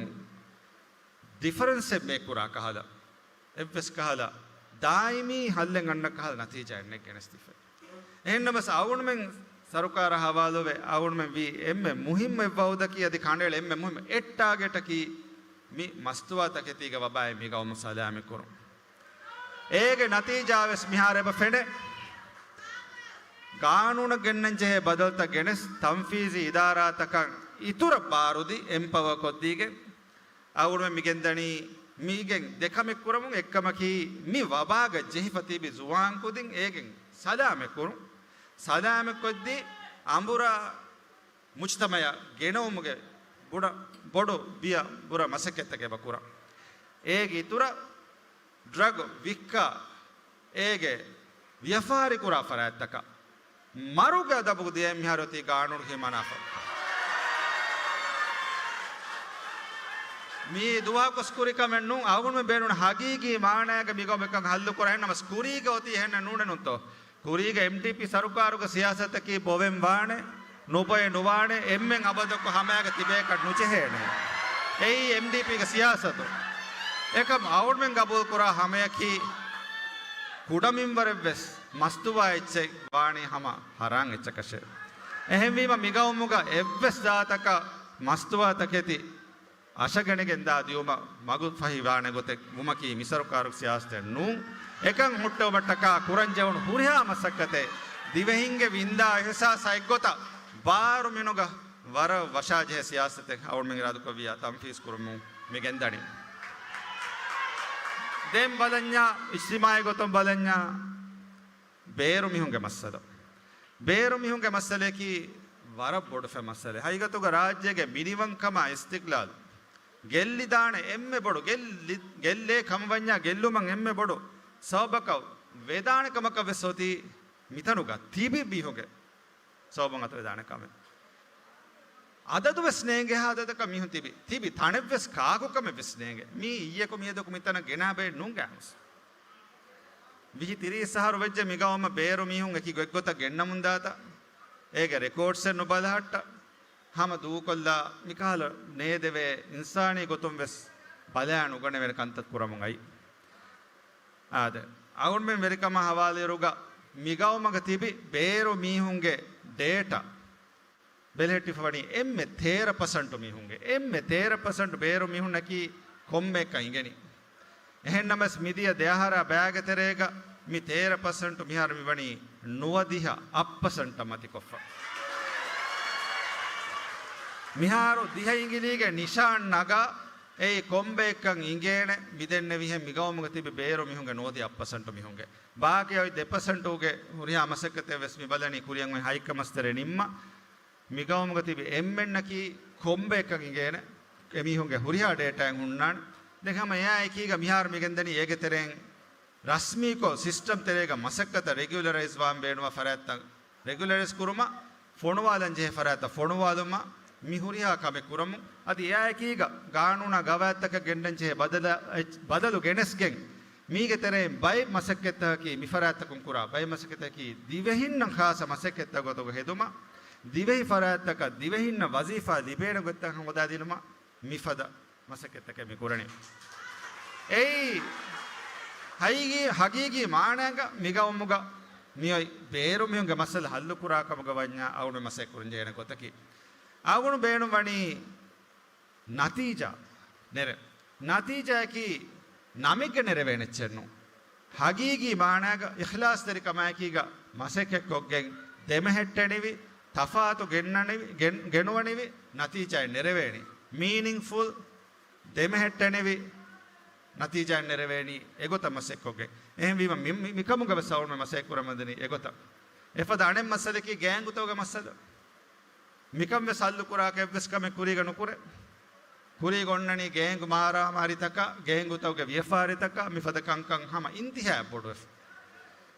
ޑިފަރެންސެއް މޭކް ކުރާ ކަހަލަ، އެއްވެސް ކަހަލަ ދާއިމީ ހައްލެއް އަންނަ ކަހަލަ ނަތީޖާއެއް ނެތް ގެނެސްދީފަ. އެހެންނަމަސް އަޅުގަނޑުމެން ސަރުކާރަށް ހަވާލުވެ އަޅުގަނޑުމެން ވީ އެންމެ މުހިއްމު އެއްވައުދަކީ އަދި ކަނޑައެޅޭ އެންމެ މުހިއްމު އެއް ޓާގެޓަކީ މި މަސްތުވާތަކެތީގެ ވަބާއިން މި ގައުމު ސަލާމަތްކުރުން. އޭގެ ނަތީޖާވެސް މިހާރު އެބަ ފެނޭ. ގާނޫނަށް ގެންނަން ޖެހޭ ބަދަލުތައް ގެނެސް، ތަންފީޒީ އިދާރާތަކަށް އިތުރަށް ބާރުދީ، އެމްޕަވަރ ކޮށްދީގެން، އަޅުގަނޑުމެން މިގެންދަނީ މީގެން ދެކަމެއް ކުރަމުން. އެއްކަމަކީ، މި ވަބާގަ ޖެހިފަ ތިބި ޒުވާން ކުދިން އޭގެން ސަލާމަތް ކުރުން. ސަލާމަތް ކޮށްދީ، އަނބުރާ މުޖްތަމަޢަށް ގެނައުމުގެ ބުޑަ-، ބޮޑު ބިޔަ ބުރަ މަސައްކަތްތަކެއް އެބަ ކުރަން. އޭގެ އިތުރަށް ޑްރަގް ވިއްކާ، އޭގެ ވިޔަފާރި ކުރާ ފަރާތްތަކަށް މަރުގެ އަދަބު ދޭން މިހާރު އޮތީ ގާނޫނު ހިމަނާފަ. މީ ދުވަހަކުސް ކުރި ކަމެއް ނޫން. އަޅުގަނޑުމެން ބޭނުން ހަގީގީ މާނައިގަ މިގައުމު އެކަން ހައްލު ކުރަން. އެހެންނަމަސް ކުރީގަ އޮތީ އެހެންނެއް ނޫނެއް ނޫންތޯ؟ ކުރީގަ އެމްޑީޕީ ސަރުކާރުގެ ސިޔާސަތަކީ ބޮވެން ވާނެ، ނުބޮއެ ނުވާނެ، އެންމެން އަބަދަކު ހަމައިގަ ތިބޭކަށް ނުޖެހޭނެ. އެއީ އެމްޑީޕީގެ ސިޔާސަތު. އެކަމް އަޅުގަނޑުމެން ގަބޫލުކުރާ ހަމަޔަކީ ކުޑަމިންވަރެއްވެސް މަސްތުވާ އެއްޗެއް ވާނީ ހަމަ ހަރާން އެއްޗަކަށެވެ. އެހެންވީމަ މިގައުމުގަ އެއްވެސް ދާތަކަށް މަސްތުވާ ތަކެތި އަށަގަނެގެން ދާ ދިއުމަށް މަގުފަހިވާނެ ގޮތެއް ވުމަކީ މި ސަރުކާރުގެ ސިޔާސަތެއް ނޫން. އެކަން ހުއްޓެވުމަށްޓަކާ ކުރަންޖެހުނު ހުރިހާ މަސައްކަތެއް ދިވެހިންގެ ވިންދާ އިހުސާސް އެއްގޮތަށް ބާރު މިނުގަ ވަރަށް ވަށާޖެހޭ ސިޔާސަތެއް އަޅުގަނޑުމެން އިރާދަކުރެއްވިއްޔާ ތަންފީޒު ކުރަމުން މި ގެންދަނީ. ދެން ބަލަންޏާ، އިޖްތިމާޢީ ގޮތުން ބަލަންޏާ، ބޭރު މީހުންގެ މައްސަލަ. ބޭރު މީހުންގެ މައްސަލަޔަކީ ވަރަށް ބޮޑު ފަ މައްސަލަ. ހަގީގަތުގަ ރާއްޖޭގެ މިނިވަންކަމާ އިސްތިޤްލާލު ގެއްލިދާނެ އެންމެ ބޮޑު، ގެއްލި، ގެއްލޭ ކަމަށް ވަންޏާ ގެއްލުމަށް އެންމެ ބޮޑު ސަބަބަކަށް ވެދާނެ ކަމަކަށް ވެސް އޮތީ މިތަނުގަ ތިބި މީހުންގެ ސަބަބުން އަތުވެދާނެ ކަމެއް. އަދަދު ވެސް ނޭނގޭ ހާ އަދަދަކަށް މީހުން ތިބި. ތިބި ތަނެއް ވެސް ކާކު ކަމެއް ވެސް ނޭނގެ. މީ އިއްޔަކު މިއަދަކު މިތަނަށް ގެނާ ބައެއް ނޫން ގާމުސް. ވިހި ތިރީސް އަހަރު ވެއްޖެ މިގައުމަށް ބޭރު މީހުން އެކި ގޮތްގޮތަށް ގެންނަމުން ދާތަ؟ އޭގެ ރެކޯޑްސްއެއް ނުބަލަހައްޓަ. ހަމަ ދޫކޮށްލާ މިކަހަލަ ނޭދެވޭ އިންސާނީ ގޮތުން ވެސް ބަލާ ނުގަނެވޭނެ ކަންތައް ކުރަމުން އައި. އާދެ، އަޅުގަނޑުމެން ވެރިކަމާ ހަވާލުއިރުގަ މިގައުމަކަށް ތިބި ބޭރު މީހުންގެ ޑޭޓާ ބެލެހެއްޓިފަވަނީ އެންމެ ތޭރަ ޕަސަންޓު މީހުންގެ، އެންމެ ތޭރަ ޕަސަންޓު ބޭރު މީހުންނަކީ ކޮންމެއަކަށް އިނގެނީ. އެހެންނަމަވެސް މިދިޔަ ދެއަހަރާ ބައިގެ ތެރޭގަ މި ތޭރަ ޕަސަންޓު މިހާރު މިވަނީ ނުވަދިހަ އަށް ޕަސަންޓަށް މަތިކޮށްފަ. މިހާރު ދިހަ އިނގިލީގެ ނިޝާން ނަގާ އެއީ ކޮންބައެއްކަން އިނގޭނެ މިދެންނެވިހެން މިގައުމުގަ ތިބި ބޭރު މީހުންގެ ނުވަދިހަ އަށް ޕަސަންޓު މީހުންގެ. ބާކީ އޮތް ދެ ޕަސަންޓުގެ ހުރިހާ މަސައްކަތެއް ވެސް މި ބަލަނީ ކުރިއަށް އޮތް ހަތް ކަމަސްތެރޭ ނިންމާ. މިގައުމުގަ ތިބި އެންމެންނަކީ ކޮންބައެއްކަން އިނގޭނެ. އެމީހުންގެ ހުރިހާ ޑޭޓާއެއް ހުންނާނެ. ދެން ހަމަ އެއާ އެކީގަ މިހާރު މިގެންދަނީ އޭގެ ތެރެއިން ރަސްމީކޮށް ސިސްޓަމް ތެރޭގަ މަސައްކަތަށް ރެގިއުލަރައިޒް ވާން ބޭނުންވާ ފަރާތްތައް ރެގިއުލަރައިޒް ކުރުމަށް، ފޮނުވާލަން ޖެހޭ ފަރާތްތައް ފޮނުވާލުމަށް، މި ހުރިހާ ކަމެއް ކުރަމުން. އަދި އެއާއެކީގަ ގާނޫނާ ގަވާއިދުތަކަށް ގެންނަން ޖެހޭ ބަދަލަ-، އެއް-، ބަދަލު ގެނެސްގެން، މީގެ ތެރެއިން ބައެއް މަސައްކަތްތަކަކީ މި ފަރާތްތަކުން ކުރާ، ބައެއް މަސައްކަތްތަކަކީ ދިވެހިންނަށް ޚާއްޞަ މަސައްކަތްތައް ގޮތުގަ ހެދުމަށް، ދިވެހި ފަރާތްތަކަށް ދިވެހިންނަށް ވަޒީފާ ލިބޭނެ ގޮތްތަކަށް ހަމަ ހަދާދިނުމަށް މިފަދަ މަސައްކަތްތަކެއް މި ކުރަނީ. އެއީ ހައިގީ-، ހަގީގީ މާނައިގަ މިގައުމުގަ މިއޮތް ބޭރު މީހުންގެ މައްސަލަ ހައްލުކުރާ ކަމުގަ ވަންޏާ އަޅުގަނޑު މަސައްކަތް ކުރަން ޖެހޭނެ ގޮތަކީ. އަޅުގަނޑު ބޭނުން ވަނީ ނަތީޖާ ނެރެ-، ނަތީޖާއަކީ ނަމެއްގަ ނެރެވޭނެ އެއްޗެއް ނޫން. ހަގީގީ މާނައިގަ އިޚްލާޞްތެރިކަމާއެކީގަ މަސައްކަތްކޮށްގެން ދެމެހެއްޓެނިވި، ތަފާތު ގެންނަނިވި-، ގެން-، ގެނުވަނިވި ނަތީޖާއެއް ނެރެވޭނީ. މީނިންފުލް ދެމެހެއްޓެނިވި ނަތީޖާއެއް ނެރެވޭނީ އެގޮތަށް މަސައްކަތްކޮށްގެން. އެހެންވީމަ މި-، މި-، މިކަމުގަ ވެސް އަޅުގަނޑުމެން މަސައްކަތް ކުރަމުންދަނީ އެގޮތަށް. އެފަދަ އަނެއް މައްސަލައަކީ ގޭންގުތަކުގެ މައްސަލަ. މިކަން ވެސް ހައްލު ކުރާކަށް އެއްވެސް ކަމެއް ކުރީގަ ނުކުރޭ. ކުރީގަ އޮންނަނީ ގޭންގު މާރާމާރީތަކާ، ގޭންގުތަކުގެ ވިޔަފާރިތަކާ، މިފަދަ ކަންކަން ހަމަ އިންތިހާއަށް ބޮޑުވެފަ.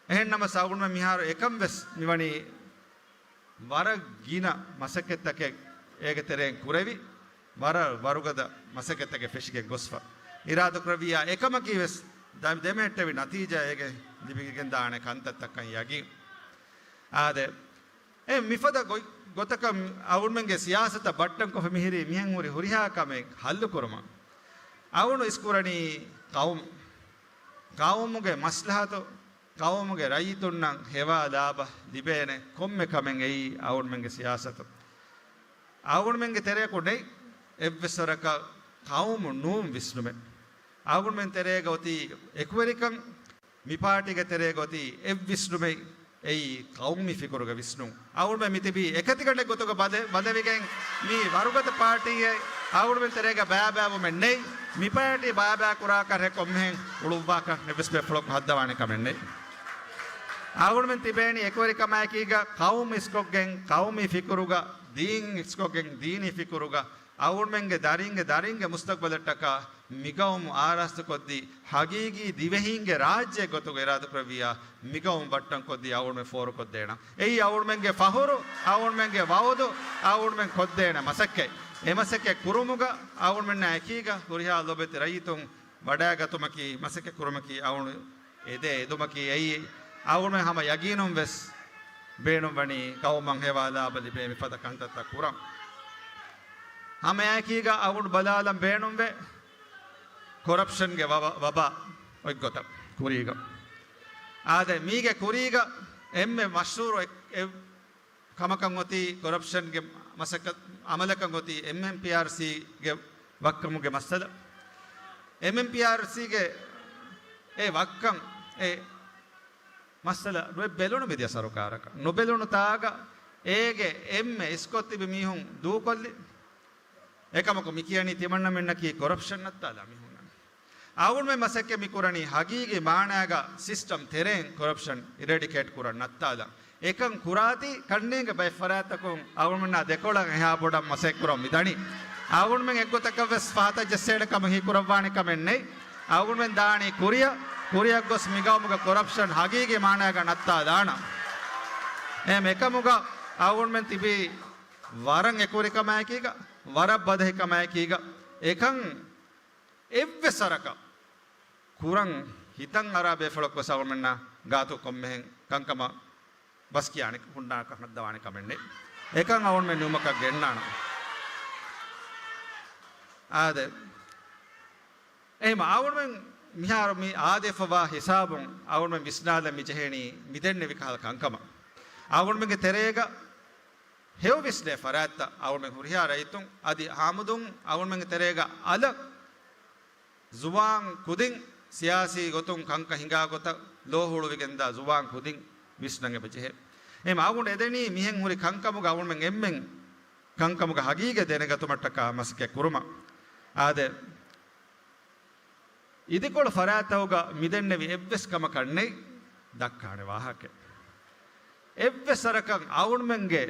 އެހެންނަމަވެސް އަޅުގަނޑުމެން މިހާރު އެކަން ވެސް މިވަނީ ވަރަށް ގިނަ މަސައްކަތްތަކެއް އޭގެ ތެރެއިން ކުރެވި، ވަރަށް ވަރުގަދަ މަސައްކަތްތަކެއް ފެށިގެން ގޮސްފަ. އިރާދަކުރެއްވިއްޔާ އެކަމަކީ ވެސް ދަ-، ދެމެހެއްޓެވި ނަތީޖާ އޭގެ ލިބިގެންދާނެ ކަންތައްތައްކަން ޔަގީން. އާދެ، އެ މިފަދަ ގޮތް-، ގޮތަކަށް އަޅުގަނޑުމެންގެ ސިޔާސަތަށް ބައްޓަންކޮށްފަ މިހިރީ މިހެން ހުރި ހުރިހާ ކަމެއް ހައްލުކުރުމަށް. އަޅުގަނޑު އިސްކުރަނީ ޤައުމު، ޤައުމުގެ މަސްލަހަތު، ޤައުމުގެ ރައްޔިތުންނަށް ހެވާ ލާބަ ލިބޭނެ ކޮންމެ ކަމެއް އެއީ އަޅުގަނޑުމެންގެ ސިޔާސަތު. އަޅުގަނޑުމެންގެ ތެރެއަކު ނެތް އެއްވެސް ވަރަކަށް ޤައުމު ނޫން ވިސްނުމެއް. އަޅުގަނޑުމެން ތެރޭގަ އޮތީ އެކުވެރިކަން، މި ޕާޓީގެ ތެރޭގަ އޮތީ އެއްވިސްނުމެއް، އެއީ ޤައުމީ ފިކުރުގެ ވިސްނުން. އަޅުގަނޑުމެން މިތިބީ އެކަތިގަނޑެއް ގޮތުގަ ބަދެ-، ބަދެވިގެން މީ ވަރުގަދަ ޕާޓީއެއް. އަޅުގަނޑުމެން ތެރޭގަ ބައިބައިވުމެއް ނެތް. މި ޕާޓީ ބައިބައި ކުރާކަށް ކޮންމެހެން އުޅުއްވާކަށް އެއްވެސް ބޭފުޅަކު ހައްދަވާނެ ކަމެއް ނެތް. އަޅުގަނޑުމެން ތިބޭނީ އެކުވެރިކަމާއެކީގަ ޤައުމު އިސްކޮށްގެން، ޤައުމީ ފިކުރުގަ، ދީން އިސްކޮށްގެން، ދީނީ ފިކުރުގަ، އަޅުގަނޑުމެންގެ ދަރިންގެ ދަރިންގެ މުސްތަޤްބަލަށްޓަކާ މިގައުމު އާރާސްތުކޮށްދީ، ހަގީގީ ދިވެހީންގެ ރާއްޖެއެއް ގޮތުގަ އިރާދަކުރެއްވިއްޔާ، މިގައުމު ބައްޓަންކޮށްދީ އަޅުގަނޑުމެން ފޯރުކޮށްދޭނަން. އެއީ އަޅުގަނޑުމެންގެ ފަޚުރު، އަޅުގަނޑުމެންގެ ވަޢުދު، އަޅުގަނޑުމެން ކޮށްދޭނެ މަސައްކަތް. އެ މަސައްކަތް ކުރުމުގަ އަޅުގަނޑުމެންނާ އެކީގަ ހުރިހާ ލޮބެތި ރައްޔިތުން ވަޑައިގަތުމަކީ، މަސައްކަތް ކުރުމަކީ، އަޅުގަނޑު އެދޭ އެދުމަކީ އެއީ، އަޅުގަނޑުމެން ހަމަ ޔަގީނުން ވެސް ބޭނުންވަނީ ޤައުމަށް ހެވާލާބަ ލިބޭ މިފަދަ ކަންތައްތައް ކުރަން. ހަމައެކީގަ އަޅުގަނޑު ބަލާލަން ބޭނުންވޭ. ކޮރަޕްޝަންގެ ވަބަ-، ވަބާ އޮތްގޮތަށް ކުރީގަ. އާދެ، މީގެ ކުރީގަ އެންމެ މަޝްހޫރު އެއް-، އެއް-، ކަމަކަށް އޮތީ، ކޮރަޕްޝަންގެ މަސައްކަތް އަމަލަކަށް އޮތީ އެމްއެމްޕީއާރްސީގެ ވައްކަމުގެ މައްސަލަ. އެމްއެމްޕީއާރްސީގެ އެ ވައްކަން އެ މައްސަލަ ނުބެލުނު މިދިޔަ ސަރުކާރަކަށް. ނުބެލުނު ތާގަ އޭގެ އެންމެ އިސްކޮށް ތިބި މީހުން ދޫކޮށްލި. އެކަމަކު މި ކިޔަނީ ތިމަންނަމެންނަކީ ކޮރަޕްޝަން ނައްތާލާ މީހުންނަށް. އަޅުގަނޑުމެން މަސައްކަތް މި ކުރަނީ ހަގީގީ މާނާގަ ސިސްޓަމް ތެރެއިން ކޮރަޕްޝަން އިރެޑިކޭޓް ކުރަން ނައްތާލަން. އެކަން ކުރާތީ ކަންނޭނގެ ބައެއް ފަރާތްތަކުން އަޅުގަނޑުމެންނާ ދެކޮޅަށް އެހާ ބޮޑަށް މަސައްކަތް ކުރަން މިދަނީ. އަޅުގަނޑުމެން އެއްގޮތަކަށް ވެސް ފަހަތަށް ޖެއްސޭނެ ކަމެއް ހީކުރައްވާނެ ކަމެއް ނެތް. އަޅުގަނޑުމެން ދާނީ ކުރިއަށް، ކުރިއަށް ގޮސް މިގައުމުގެ ކޮރަޕްޝަން ހަގީގީ މާނާގަ ނައްތާލާނަން. އެހެން އެކަމުގަ އަޅުގަނޑުމެން ތިބީ ވަރަށް އެކުވެރިކަމާއެކީގަ، ވަރަށް ބަދަހިކަމާއެކީގަ، އެކަން އެއްވެސް ވަރަކަށް ކުރަން ހިތަށް އަރާ ބޭފުޅަކު ވެސް އަޅުގަނޑުމެންނާ ގާތު ކޮންމެހެން ކަންކަމަށް ބަސް ކިޔާނެ ހުންނާކަށް ހައްދަވާނެ ކަމެއް ނެތް. އެކަން އަޅުގަނޑުމެން ނިމުމަކަށް ގެންނާނަން. އާދެ، އެހެން އަޅުގަނޑުމެން މިހާރު މި އާދެފަވާ ހިސާބުން އަޅުގަނޑުމެން ވިސްނާލަން މިޖެހެނީ މިދެންނެވި ކަހަލަ ކަންކަމަށް. އަޅުގަނޑުމެންގެ ތެރޭގަ ހެޔޮ ވިސްނޭ ފަރާތްތައް އަޅުގަނޑުމެން ހުރިހާ ރައްޔިތުން އަދި ހާމުދުން އަޅުގަނޑުމެންގެ ތެރޭގަ އަލަށް ޒުވާން ކުދިން ސިޔާސީ ގޮތުން ކަންކަން ހިނގާ ގޮތަށް ލޯ ހުޅުވިގެންދާ ޒުވާން ކުދިން ވިސްނަން އެބަ ޖެހޭ. އެހެން އަޅުގަނޑު އެދެނީ މިހެން ހުރި ކަންކަމުގަ އަޅުގަނޑުމެން އެންމެން ކަންކަމުގަ ހަގީގަތް ދެނެގަތުމަށްޓަކާ މަސައްކަތް ކުރުމަށް. އާދެ، އިދިކޮޅު ފަރާތްތަކުގަ މިދެންނެވި އެއްވެސް ކަމަކަށް ނެތް ދައްކާނެ ވާހަކަ. އެއްވެސް ވަރަކަށް އަޅުގަނޑުމެންގެ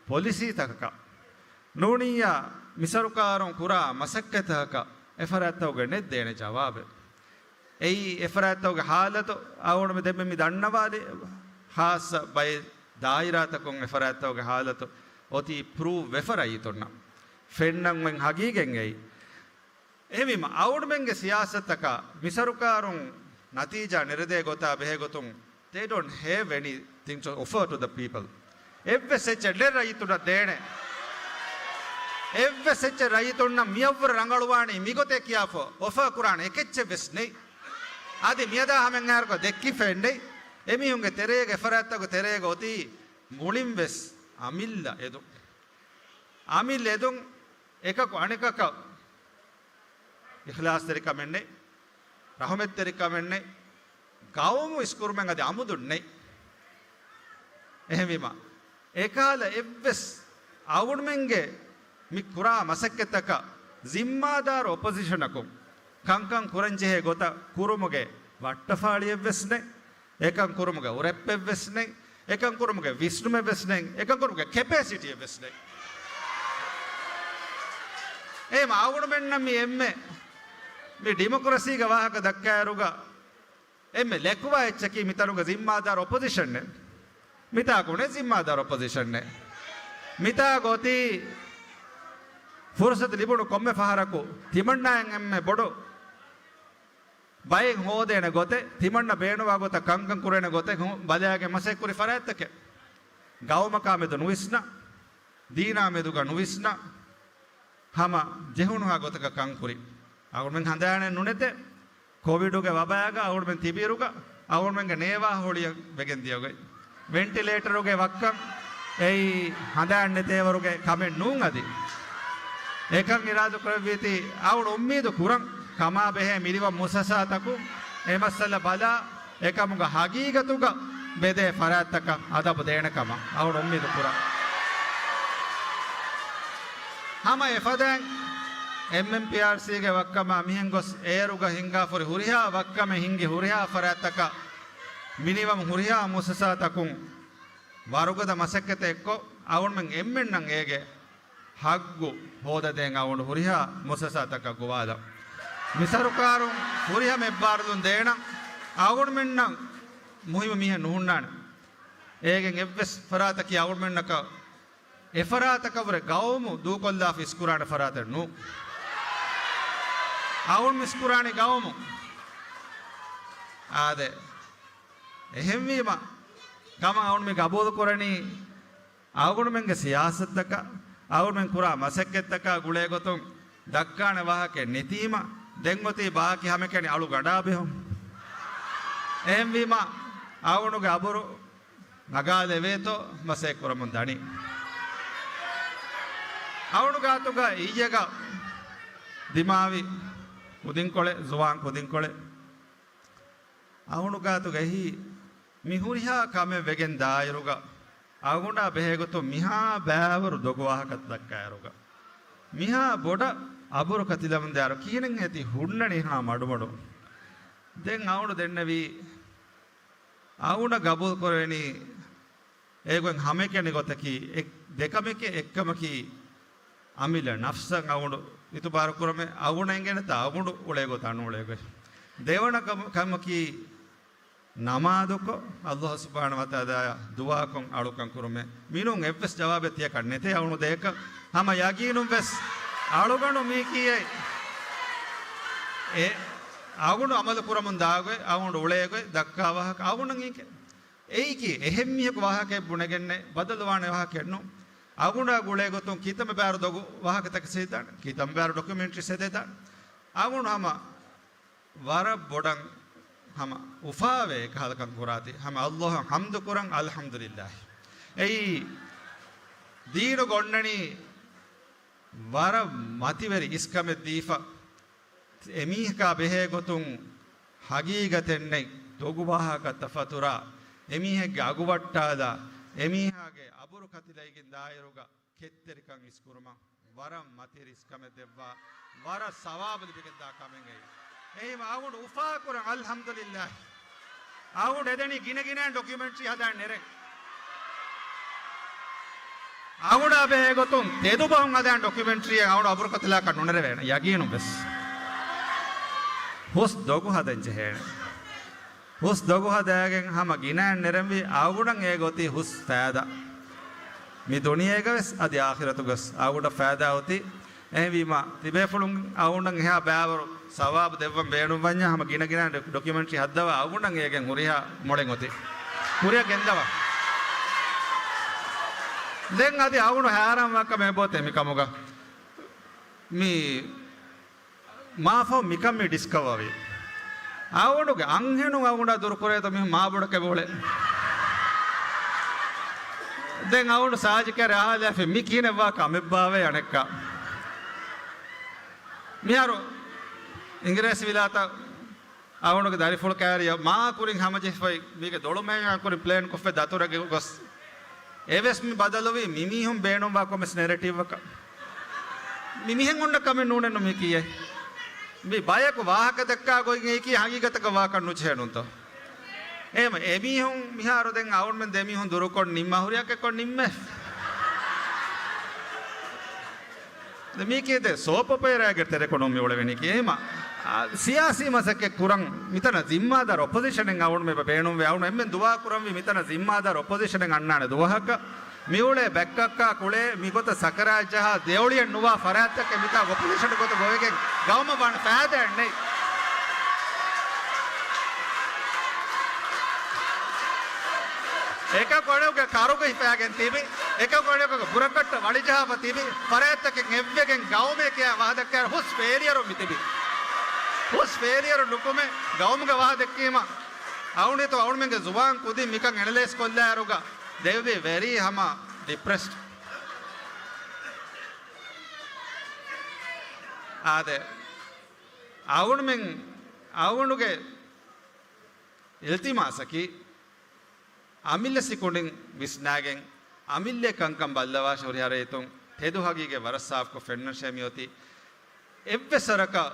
ޕޮލިސީތަކަކަށް ނޫނިއްޔާ މި ސަރުކާރުން ކުރާ މަސައްކަތްތަކަކަށް އެފަރާތްތަކުގެ ނެތް ދޭނެ ޖަވާބެއް. އެއީ އެފަރާތްތަކުގެ ހާލަތު އަޅުގަނޑުމެން ދެންމެ މި ދަންނަވާލި ޚާއްޞަ ބައެއް ދާއިރާތަކުން އެފަރާތްތަކުގެ ހާލަތު އޮތީ ޕްރޫވް ވެފަ ރައްޔިތުންނަށް. ފެންނަން އޮތް ހަގީގަތް އެއީ. އެހެންވީމަ، އަޅުގަނޑުމެންގެ ސިޔާސަތަކަށް މި ސަރުކާރުން ނަތީޖާ ނެރެދޭ ގޮތާ ބެހޭ ގޮތުން، they don't have anything to offer to the people. އެއްވެސް އެއްޗެއް ނެތް ރައްޔިތުންނަށް ދޭނެ. އެއްވެސް އެއްޗެއް ރައްޔިތުންނަށް މިއަށްވުރެ ރަނގަޅުވާނީ މިގޮތޭ ކިޔާފަ އޮފާ ކުރާނެ އެކެއްޗެއް ވެސް ނެތް. އަދި މިއަދާ ހަމައެއްހާއިރަކު ދެއްކިފައެއް ނެތް. އެމީހުންގެ ތެރޭގަ، އެފަރާތްތަކުގެ ތެރޭގަ އޮތީ މުޅިން ވެސް އަމިއްލަ އެދުން. އަމިއްލަ އެދުން އެކަކު އަނެކަކަށް އިޚްލާޞްތެރިކަމެއް ނެތް، ރަޙުމަތްތެރިކަމެއް ނެތް، ގައުމު އިސްކުރުމެއް އަދި އަމުދުން ނެތް. އެހެންވީމަ، އެކަހަލަ އެއްވެސް އަޅުގަނޑުމެންގެ މި ކުރާ މަސައްކަތްތަކަށް ޒިންމާދާރު އޮޕޮޒިޝަނަކުން ކަންކަން ކުރަންޖެހޭ ގޮތަށް ކުރުމުގެ ވައްޓަފާޅިއެއްވެސް ނެތް. އެކަން ކުރުމުގެ އުރެއްޕެއްވެސް ނެތް. އެކަން ކުރުމުގެ ވިސްނުމެއްވެސް ނެތް. އެކަން ކުރުމުގެ ކެޕޭސިޓީއެއްވެސް ނެތް. އެހެން އަޅުގަނޑުމެންނަށް މި އެންމެ މި ޑިމޮކްރަސީގެ ވާހަކަ ދައްކާއިރުގަ އެންމެ ލެކުވާ އެއްޗަކީ މިތަނުގެ ޒިންމާދާރު އޮޕޮޒިޝަނެއް. މިތާ ކުނެ ޒިންމާދާރު އޮޕޮޒިޝަނެއް. މިތާ ގޮތީ ފުރުސަތު ލިބުނު ކޮންމެ ފަހަރަކު ތިމަންނާއިން އެންމެ ބޮޑު ބައެއް ހޯދޭނެ ގޮތެއް، ތިމަންނަ ބޭނުވާ ގޮތަށް ކަންކަން ކުރޭނެ ގޮތެއް ހޯ-، ބަލާގެން މަސައްކަތް ކުރި ފަރާތްތަކެއް. ގައުމަކާ މެދު ނުވިސްނާ، ދީނާ މެދުގަ ނުވިސްނާ، ހަމަ ޖެހުނުހާ ގޮތަކަށް ކަންކުރި. އަޅުގަނޑުމެން ހަނދާނެއް ނުނެތޭ. ކޮވިޑުގެ ވަބާގަ އަޅުގަނޑުމެން ތިބިއިރުގަ އަޅުގަނޑުމެންގެ ނޭވާ ހޮޅިއަށް ވެގެން ދިޔަ ގޮތް. ވެންޓިލޭޓަރުގެ ވައްކަން އެއީ ހަނދާން ނެތޭވަރުގެ ކަމެއް ނޫން އަދި. އެކަން އިރާދަ ކުރެއްވީތީ އަޅުގަނޑު އުއްމީދު ކުރަން ކަމާ ބެހޭ މިނިވަން މުއައްސަސާތަކުން އެ މައްސަލަ ބަލާ، އެކަމުގަ ހަގީގަތުގަ ބެދޭ ފަރާތްތަކަށް އަދަބު ދޭނެ ކަމަށް އަޅުގަނޑު އުއްމީދު ކުރަން. ހަމަ އެފަދައިން އެމްއެމްޕީއާރްސީގެ ވައްކަމާ މިހެން ގޮސް އޭރުގަ ހިނގާފަހުރި ހުރިހާ ވައްކަމެއް ހިންގި ހުރިހާ ފަރާތްތަކަށް މިނިވަން ހުރިހާ މުއައްސަސާތަކުން ވަރުގަދަ މަސައްކަތެއް އެއްކޮށް، އަޅުގަނޑުމެން އެންމެންނަށް އޭގެ ހައްގު ހޯދަދޭން އަޅުގަނޑު ހުރިހާ މުއައްސަސާތަކަށް ގޮވާލަން. މި ސަރުކާރުން ފުރިހަމަ އެއްބާރުލުން ދޭނަން. އަޅުގަނޑުމެންނަށް މުހިއްމު މީހެއް ނުހުންނާނެ. އޭގެން އެއްވެސް ފަރާތަކީ އަޅުގަނޑުމެންނަކަށް އެފަރާތަކަށްވުރެ ގައުމު ދޫކޮށްލާފަ އިސްކުރާނެ ފަރާތެއް ނޫން. އަޅުގަނޑު އިސްކުރާނީ ގައުމު. އާދެ. އެހެންވީމަ، ކަމަށް އަޅުގަނޑު މި ގަބޫލު ކުރަނީ، އަޅުގަނޑުމެންގެ ސިޔާސަތުތަކާ، އަޅުގަނޑުމެން ކުރާ މަސައްކަތްތަކާ ގުޅޭގޮތުން ދައްކާނެ ވާހަކައެއް ނެތީމަ، ދެން އޮތީ ބާކީ ހަމައެކަނި އަޅުގަނޑާ ބެހުން. އެހެންވީމަ، އަޅުގަނޑުގެ އަބުރު ނަގާލެވޭތޯ މަސައްކަތް ކުރަމުން ދަނީ. އަޅުގަނޑު ގާތުގަ އިއްޔެގަ ދިމާވި ކުދިންކޮޅެއް، ޒުވާން ކުދިންކޮޅެއް. އަޅުގަނޑު ގާތުގަ އެހީ، މި ހުރިހާ ކަމެއް ވެގެން ދާއިރުގަ، އަޅުގަނޑާ ބެހޭގޮތުން މިހާ ބައިވަރު ދޮގު ވާހަކަ ދައްކާއިރުގަ، މިހާ ބޮޑަށް އަބުރު ކަތިލަމުން ދާއިރު ކިހިނެއްހޭ ތި ހުންނަނީ ހާ މަޑުމަޑު. ދެން އަޅުގަނޑު ދެންނެވީ، އަޅުގަނޑަށް ގަބޫލު ކުރެވެނީ އޭގޮތް ހަމައެކަނި ގޮތަކީ، އެ-، ދެކަމެކޭ އެއްކަމަކީ، އަމިއްލަ ނަފްސަށް އަޅުގަނޑު އިތުބާރު ކުރުމެއް، އަޅުގަނޑަށް އެނގޭނެތާ އަޅުގަނޑު އުޅޭ ގޮތަށް ނުއުޅޭ ގޮތް. ދެވަނަ ކަމަ-، ކަމަކީ، ނަމާދުކޮށް، އައްލާހު ސުބްޙާނަހޫ ވަތަޢާލާއަށް ދުޢާކޮށް އަޅުކަން ކުރުމެއް. މިނޫން އެއްވެސް ޖަވާބެއް ތިޔަކަށް ނެތޭ އަޅުގަނޑު ދޭކަށް. ހަމަ ޔަގީނުން ވެސް އަޅުގަނޑު މީކީއެއް އެ އަޅުގަނޑު އަމަލު ކުރަމުން ދާގޮތް، އަޅުގަނޑު އުޅޭގޮތް، ދައްކާ ވާހަކަ އަޅުގަނޑަށް އެނގޭ. އެއީކީ އެހެން މީހަކު ވާހަކައެއް ބުނެގެންނެއް ބަދަލުވާނެ ވާހަކައެއް ނޫން. އަޅުގަނޑާ ގުޅޭ ގޮތުން ކިތަންމެ ބާރު ދޮގު ވާހަކަތަކެއް ހެދިދާނެ، ކިތަންމެ ބާރު ޑޮކިއުމެންޓްރީސް ހެދިދާނެ. އަޅުގަނޑު ހަމަ ވަރަށް ބޮޑަށް ހަމަ އުފާވޭ ކަހަލަ ކަން ކުރާތީ. ހަމަ އައްލާހަށް ޙަމްދު ކުރަން، އަލްޙަމްދުލިއްލާހި. އެއީ ދީނުގަ އޮންނަނީ ވަރަށް މަތިވެރި އިސްކަމެއް ދީފަ، އެމީހަކާ ބެހޭ ގޮތުން ހަގީގަތެއް ނެތް ދޮގު ވާހަކަ ތަފަތުރާ، އެމީހެއްގެ އަގު ވައްޓާލާ، އެމީހާގެ އަބުރު ކަތިލައިގެން ދާއިރުގަ ކެތްތެރިކަން އިސްކުރުމަށް ވަރަށް މަތިވެރި އިސްކަމެއް ދެއްވާ، ވަރަށް ސަވާބު ލިބިގެންދާ ކަމެއް އެއީ. އެހީމަ އަޅުގަނޑު އުފާކުރަން އަލްޙަމްދުލިއްލާހި. އަޅުގަނޑު އެދެނީ ގިނަ ގިނައިން ޑޮކިއުމެންޓްރީ ހަދާން ނެރެން. އަޅުގަނޑާ ބެހޭ ގޮތުން ތެދު ބަހުން ހަދާން ޑޮކިއުމެންޓްރީއެއް އަޅުގަނޑު އަބުރުކަތިލާކަށް ނުނެރެވޭނެ ޔަގީނުން ވެސް. ހުސް ދޮގު ހަދަން ޖެހޭނެ. ހުސް ދޮގު ހަދާގެން ހަމަ ގިނައިން ނެރެންވީ އަޅުގަނޑަށް އެ ގޮތީ ހުސް ފައިދާ. މި ދުނިޔޭގަ ވެސް އަދި އާޚިރަތުގަ ވެސް އަޅުގަނޑަށް ފައިދާ އޮތީ. އެހެންވީމަ، ތިބޭފުޅުން އަޅުގަނޑަށް އެހާ ބައިވަރު ސަވާބު ދެއްވަން ބޭނުންވަންޏާ، ހަމަ ގިނަ ގިނަ ޑޮ-، ޑޮކިއުމެންޓްރީ ހައްދަވާ އަޅުގަނޑަށް އޭގެން ހުރިހާ މޮޅެއް އޮތީ. ހުރިހާ ގެންދަވާ. ދެން އަދި އަޅުގަނޑު ހައިރާންވާ ކަމެއް އެބައޮތޭ މި ކަމުގަ. މި މާފަހު މިކަން މި ޑިސްކަވަރވީ. އަޅުގަނޑުގެ އަންހެނުން އަޅުގަނޑާ ދުރުކުރޭތޯ މީހުން މާބޮޑަކަށް އުޅޭ. ދެން އަޅުގަނޑު ސާޖިކާރެ އަހާލާފި މި ކިހިނެއްވާ ކަމެއްބާވޭ އަނެއްކާ. މިހާރު އިނގިރޭސި ވިލާތަށް އަޅުގަނޑުގެ ދަރިފުޅު ކައިރިއަށް މާ ކުރިން ހަމަޖެހިފައި މީގެ ދޮޅުމައިގާ ކުރިން ޕްލޭން ކޮށްފައި ދަތުރެއްގަ ގޮސް. އެވެސް މި ބަދަލުވީ މިމީހުން ބޭނުންވާ ކޮންމެސް ނެރެޓިވްއަކަށް. މި މިހެން އޮންނަ ކަމެއް ނޫނެއްނު މި ކިޔޭ. މި ބަޔަކު ވާހަކަ ދައްކާ ގޮތް އެއީކީ ހަގީގަތަކަށް ވާކަށް ނުޖެހޭނުންތޯ؟ އެހެން އެމީހުން މިހާރު ދެން އަޅުގަނޑުމެން ދެމީހުން ދުރުކޮށް ނިންމާ ހުރިހާ ކެއްކޮށް ނިންމޭ. ދެ މީކީ ދެ ސޯޕް އޮޕެރާގެ ތެރެކޮޅުން މި އުޅެވެނީކީ. އެހެމަ، އާ، ސިޔާސީ މަސައްކަތް ކުރަން މިތަނަށް ޒިންމާދާރު އޮޕޮޒިޝަނެއް އަޅުގަނޑުމެ ބޭނުންވޭ. އަޅުގަނޑު އެންމެން ދުޢާ ކުރަންވީ މިތަނަށް ޒިންމާދާރު އޮޕޮޒިޝަނެއް އަންނާނެ ދުވަހަކަށް. މިއުޅޭ ބައްކައްކާ ކުޅޭ މިގޮތަށް ސަކަރާތް ޖަހާ ދެއޮޅިއެއް ނުވާ ފަރާތްތަކެއް މިތާ އޮޕޮޒިޝަން ގޮތަށް ގޮވެގެން ގައުމަށް ވާން ފައިދާއެއް ނެތް. އެކަކު އަނެކުގެ ކަރުގަ ހިފައިގެން ތިބި، އެކަކު އަނެކުގެ ބުރަކަށްޓަށް ވަޅިޖަހާފަ ތިބި، ފަރާތްތަކެއް އެއްވެގެން ގައުމެއް ކިޔާ ވާހަކަ ދައްކާ ހުސް ފެއިލިއަރު މި ތިބި. ހުސް ފެއިލިއަރު ނުކުމެ ގައުމުގެ ވާހަކަ ދެއްކީމަ، އަޅުގަނޑު އަޅުގަނޑުމެންގެ ޒުވާން ކުދިން މިކަން އެނަލައިޒް ކޮށްލާއިރުގަ they will be very ހަމަ ޑިޕްރެސްޑް. އާދެ، އަޅުގަނޑުމެން، އަޅުގަނޑުގެ އިލްތިމާސަކީ، އަމިއްލަ ސިކުނޑިން ވިސްނާގެން، އަމިއްލަ ކަންކަން ބައްލަވާށި ހުރިހާ ރައްޔިތުން ތެދު ހަގީގަތް ވަރަށް ސާފުކޮށް ފެންނަންށޭ މިއޮތީ. އެއްވެސް ވަރަކަށް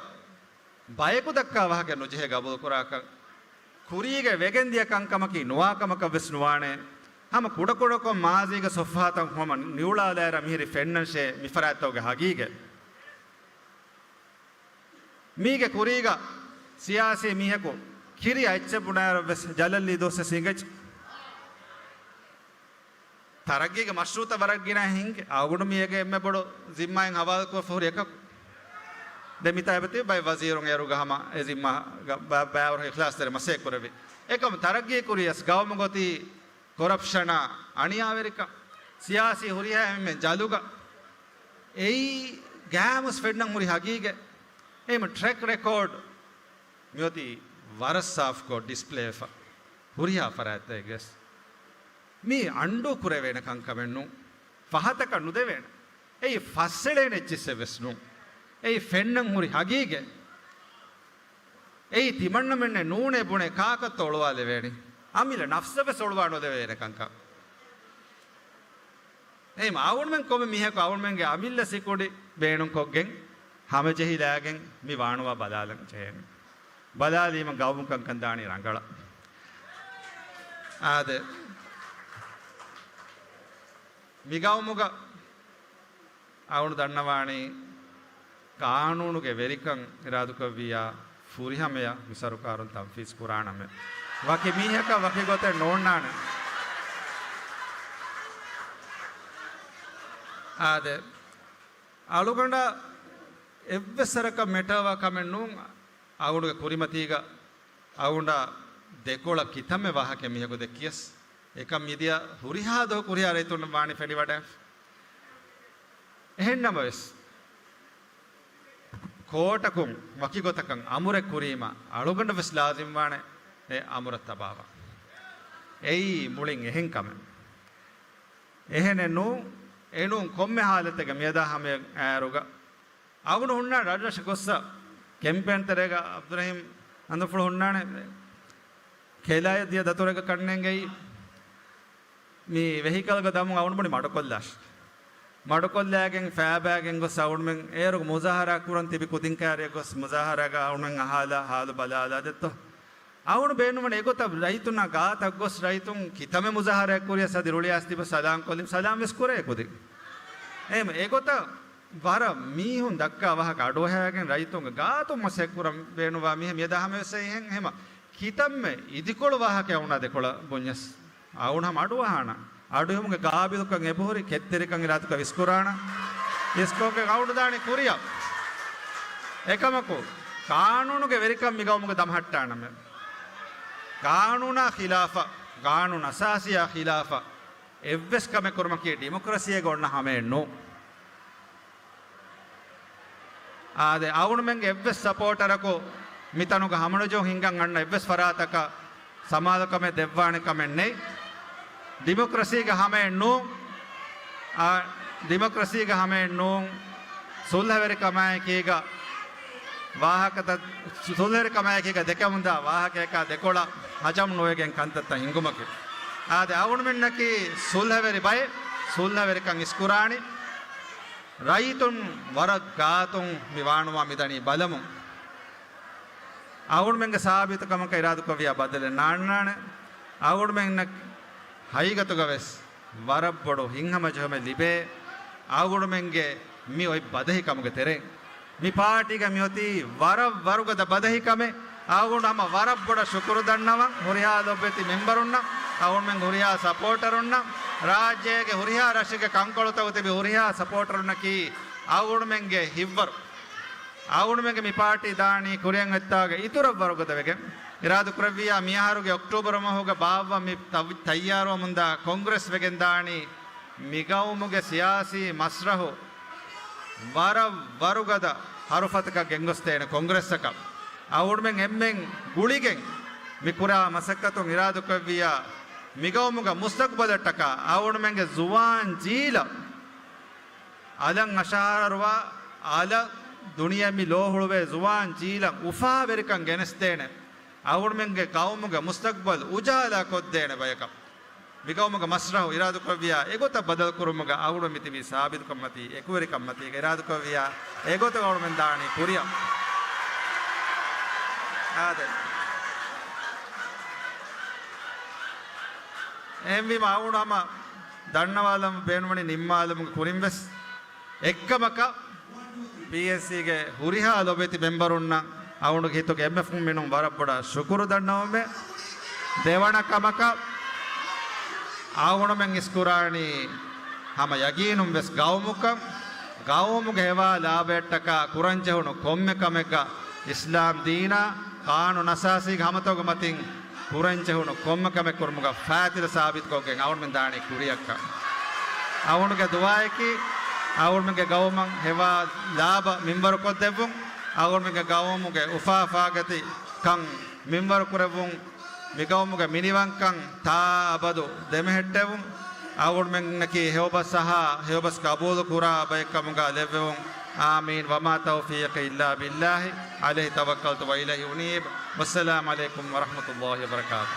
ބަޔަކު ދައްކާ ވާހަކަ ނުޖެހޭ ގަބޫލުކުރާކަށް، ކުރީގަ ވެގެންދިޔަ ކަންކަމަކީ ނުވާ ކަމަކަށް ވެސް ނުވާނެ. ހަމަ ކުޑަކުޑަކޮށް މާޒީގެ ސޮފްހާތައް ހަމަ ނިއުޅާލާއިރަށް މިހިރި ފެންނަންށޭ މި ފަރާތްތަކުގެ ހަގީގަތް. މީގެ ކުރީގަ ސިޔާސީ މީހަކު ކިރިޔާ އެއްޗެއް ބުނާއިރު ވެސް ޖަލަށް ލީ ދުވަސް ވެސް އިނގެޖް. ތަރައްގީގެ މަޝްރޫއުތައް ވަރަށް ގިނަ ހިނގެ. އަޅުގަނޑު މީގެ އެންމެ ބޮޑު ޒިންމާއިން ހަވާލުކޮށްފަ ހުރި އެކަކު. ދެ މިތާ އެބަތި ބައެއް ވަޒީރުން އޭރުގަ ހަމަ އެ ޒިންމާގަ ބަ-، ބައިވަރު އިޚްލާސްތެރި މަސައްކަތް ކުރެވި. އެކަމު ތަރައްގީ ކުރިޔަސް ގައުމުގަ އޮތީ ކޮރަޕްޝަނާ، އަނިޔާވެރިކަން، ސިޔާސީ ހުރިހާ އެންމެން ޖަލުގަ. އެއީ ގާމުސް ފެންނަން ހުރި ހަގީގަތް. އެހެން ޓްރެކް ރެކޯޑް މިއޮތީ ވަރަށް ސާފުކޮށް ޑިސްޕްލޭވެފަ. ހުރިހާ ފަރާތްތަކެއްގަސް މީ އަންޑޫ ކުރެވޭނެ ކަންކަމެއް ނޫން. ފަހަތަކަށް ނުދެވޭނެ. އެއީ ފައްސެޅޭނެ އެއްޗިއްސެއް ވެސް ނޫން. އެއީ ފެންނަން ހުރި ހަގީގަތް. އެއީ ތިމަންނަމެންނެއް ނޫނޭ ބުނެ ކާކަށްތޯ އޮޅުވާލެވޭނީ؟ އަމިއްލަ ނަފްސަށް ވެސް އޮޅުވާ ނުދެވޭނެ ކަންކަން. އެހެން އަޅުގަނޑުމެން ކޮންމެ މީހަކު އަޅުގަނޑުމެންގެ އަމިއްލަ ސިކުނޑި ބޭނުންކޮށްގެން ހަމަޖެހިލާގެން މި ވާނުވާ ބަލާލަން ޖެހޭނެ. ބަލާލީމަ ގައުމު ކަންކަން ދާނީ ރަނގަޅަށް. އާދެ. މި ގައުމުގަ އަޅުގަނޑު ދަންނަވާނީ ޤާނޫނުގެ ވެރިކަން އިރާދުކޮށްވިއްޔާ ފުރިހަމަޔަށް މި ސަރުކާރުން ތަންފީޒް ކުރާނަމޭ. ވަކި މީހަކަށް ވަކި ގޮތެއް ނޯންނާނެ. އާދެ، އަޅުގަނޑަށް އެއްވެސް ސަރަކަށް މެޓަރވާ ކަމެއް ނޫން. އަޅުގަނޑުގެ ކުރިމަތީގަ އަޅުގަނޑަށް ދެކޮޅަށް ކިތަންމެ ވާހަކައެއް މީހަކު ދެއްކިޔަސް، އެކަން މިދިޔަ ހުރިހާ ދުވަހަކު ހުރިހާ ރައްޔިތުންނަށް ވާނީ ފެނިވަޑައިފަ. އެހެންނަމަވެސް، ކޯޓަކުން ވަކިގޮތަކަށް އަމުރެއް ކުރީމަ، އަޅުގަނޑަށް ވެސް ލާޒިމްވާނެ އެ އަމުރަށް ތަބާވާން. އެއީ މުޅިން އެހެން ކަމެއް. އެހެނެއް ނޫން، އެނޫން ކޮންމެ ހާލަތެއްގަ މިއަދާ ހަމަޔަށް އައިރުގަ އަޅުގަނޑު ހުންނާނެ ރަށްރަށަށް ގޮއްސަ ކެމްޕޭން ތެރޭގަ އަބްދުރަހީމް އަނދުފުޅު ހުންނާނެ ކެލާޔަށް ދިޔަ ދަތުރެއްގަ ކަންނޭނގެއީ މި ވެހިކަލްގަ ދަމުން އަޅުގަނޑު ބުނި މަޑުކޮށްލާށި. މަޑުކޮށްލާގެން ފައިބައިގެން ގޮސް އަޅުގަނޑުމެން އޭރު މުޒާހަރާ ކުރަން ތިބި ކުދިން ކައިރިއަށް ގޮސް މުޒާހަރާގަ އަޅުގަނޑުމެން އަހާލާ ހާލު ބަލާލާ ދެއްތޯ. އަޅުގަނޑު ބޭނުންވަނީ އެގޮތަށް ރައްޔިތުންނާ ގާތަށް ގޮސް ރައްޔިތުން ކިތަންމެ މުޒާހަރާއެއް ކުރިޔަސް އަދި ރުޅިއައިސް ތިބަ ސަލާން ކޮށްލި ސަލާން ވެސް ކުރޭ ކުދިން. އެހެން އެގޮތަށް ވަރަށް މީހުން ދައްކާ ވާހަކަ އަޑުއަހައިގެން ރައްޔިތުންގެ ގާތުން މަސައްކަތް ކުރަން ބޭނުންވާ މީހެއް މިއަދާ ހަމަވެސް އެހެން ހަމަ ކިތަންމެ އިދިކޮޅު ވާހަކައެއް އަޅުގަނޑާ ދެކޮޅަށް ބުންޏަސް އަޅުގަނޑު ހަމަ އަޑުއަހާނަން. އަޑުއެހުމުގެ ގާބިލުކަން އެބަހުރި، ކެތްތެރިކަން އިރާދުކޮށް އިސްކުރާނަން. އިސްކޮށްގެން އަޅުގަނޑު ދާނީ ކުރިއަށް. އެކަމަކު، ޤާނޫނުގެ ވެރިކަން މި ގައުމުގަ ދަމަހައްޓާނަމޭ. ޤާނޫނާ ޚިލާފަށް، ޤާނޫނު އަސާސީއާ ޚިލާފަށް އެއްވެސް ކަމެއް ކުރުމަކީ ޑިމޮކްރަސީއެއްގަ އޮންނަ ހަމައެއް ނޫން. އާދެ، އަޅުގަނޑުމެންގެ އެއްވެސް ސަޕޯޓަރަކު މިތަނުގަ ހަމަނުޖެހުން ހިންގަން އަންނަ އެއްވެސް ފަރާތަކަށް ސަމާލުކަމެއް ދެއްވާނެ ކަމެއް ނެތް. ޑިމޮކްރަސީގެ ހަމައެއް ނޫން. އާ، ޑިމޮކްރަސީގެ ހަމައެއް ނޫން. ސުލްހަވެރިކަމާއެކީގަ ވާހަކަތައް، ސުލްހަވެރިކަމާއެކީގަ ދެކެމުންދާ ވާހަކަޔަކާ ދެކޮޅަށް ހަޖަމް ނުވެގެން ކަންތައްތައް ހިންގުމަކީ. އާދެ، އަޅުގަނޑުމެންނަކީ ސުލްހަވެރި ބައެއް، ސުލްހަވެރިކަން އިސްކުރާނީ. ރައްޔިތުން ވަރަށް ގާތުން މި ވާނުވާ މިދަނީ ބަލަމުން. އަޅުގަނޑުމެންގެ ސާބިތުކަމަކަށް އިރާދުކޮށްވިޔާ ބަދަލެއް ނާންނާނެ. އަޅުގަނޑުމެންނަށް ހަގީގަތުގަ ވެސް ވަރަށް ބޮޑު ހިތްހަމަޖެހުމެއް ލިބޭ. އަޅުގަނޑުމެންގެ މި އޮތް ބަދަހިކަމުގެ ތެރެއިން. މި ޕާޓީގަ މިއޮތީ ވަރަށް ވަރުގަދަ ބަދަހިކަމެއް. އަޅުގަނޑު ހަމަ ވަރަށް ބޮޑަށް ޝުކުރު ދަންނަވަން. ހުރިހާ ލޮބުވެތި މެމްބަރުންނަށް، އަޅުގަނޑުމެންގެ ހުރިހާ ސަޕޯޓަރުންނަށް، ރާއްޖޭގެ ހުރިހާ ރަށެއްގެ ކަންކޮޅުތަކު ތިބި ހުރިހާ ސަޕޯޓަރުންނަކީ އަޅުގަނޑުމެންގެ ހިތްވަރު. އަޅުގަނޑުމެންގެ މި ޕާޓީ ދާނީ ކުރިއަށް އޮތްތާގަ އިތުރަށް ވަރުގަދަ ވެގެން. އިރާދަ ކުރެއްވިއްޔާ މިއަހަރުގެ އޮކްޓޫބަރު މަހުގަ ބާއްވަން މި ތައް-، ތައްޔާރުވަމުންދާ ކޮންގްރެސް ވެގެން ދާނީ މި ގައުމުގެ ސިޔާސީ މަސްރަހު ވަރަށް ވަރުގަދަ ހަރުފަތަކަށް ގެންގޮސްދޭނެ ކޮންގްރެސްއަކަށް. އަޅުގަނޑުމެން އެންމެން ގުޅިގެން މި ކުރާ މަސައްކަތުން އިރާދަކުރެއްވިއްޔާ މި ގައުމުގެ މުސްތަޤްބަލަށްޓަކާ އަޅުގަނޑުމެންގެ ޒުވާން ޖީލަށް އަލަށް އަށަހަރަވާ، އަލަށް ދުނިޔެ މި ލޯ ހުޅުވޭ ޒުވާން ޖީލަށް އުފާވެރިކަން ގެނެސްދޭނެ، އަޅުގަނޑުމެންގެ ގައުމުގެ މުސްތަޤްބަލް އުޖާލާ ކޮށްދޭނެ ބަޔަކަށް މި ގައުމުގެ މަސްރަހު އިރާދަކުރެއްވިއްޔާ އެގޮތަށް ބަދަލުކުރުމުގަ އަޅުގަނޑު މިތިބީ ސާބިތުކަންމަތީ، އެކުވެރިކަންމަތީގަ އިރާދަކުރެއްވިއްޔާ އެގޮތަށް އަޅުގަނޑުމެން ދާނީ ކުރިއަށް. އާދެ. އެހެންވީމަ އަޅުގަނޑު ހަމަ ދަންނަވާލަން ބޭނުންވަނީ ނިންމާލުމުގެ ކުރިން ވެސް އެއްކަމަކަށް ޕީއެންސީގެ ހުރިހާ ލޮބެތި މެމްބަރުންނަށް އަޅުގަނޑުގެ ހިތުގެ އެންމެ ފުންމިނުން ވަރަށް ބޮޑަށް ޝުކުރު ދަންނަވަމޭ. ދެވަނަ ކަމަކަށް އަޅުގަނޑުމެން އިސްކުރާނީ ހަމަ ޔަގީނުން ވެސް ގައުމުކަން، ގައުމުގެ ހެވާ ލާބަޔަށްޓަކާ ކުރަންޖެހުނު ކޮންމެ ކަމެއްގަ އިސްލާމް ދީނާ ޤާނޫނު އަސާސީގެ ހަމަތަކުގެ މަތިން ކުރަންޖެހުނު ކޮންމެ ކަމެއް ކުރުމުގަ ފާތިލަ ސާބިތުކޮށްގެން އަޅުގަނޑުމެން ދާނީ ކުރިއަށްކަން. އަޅުގަނޑުގެ ދުޢާއަކީ އަޅުގަނޑުމެންގެ ގައުމަށް ހެވާ ލާބަ މިންވަރުކޮށްދެއްވުން. އަޅުގަނޑުމެންގެ ގައުމުގެ އުފާ އުފާގަތި ކަން މިންވަރު ކުރެއްވުން، މި ގައުމުގެ މިނިވަންކަން ތާ އަބަދު ދެމެހެއްޓެވުން، އަޅުގަނޑުމެންނަކީ ހެޔޮބަސް އަހާ، ހެޔޮބަސް ގަބޫލު ކުރާ ބައެއްކަމުގަ ލެއްވެވުން. އާމީން. وما توفيقي إلا بالله، عليه توكلت وإليه أنيب. والسلام عليكم ورحمة الله وبركاته.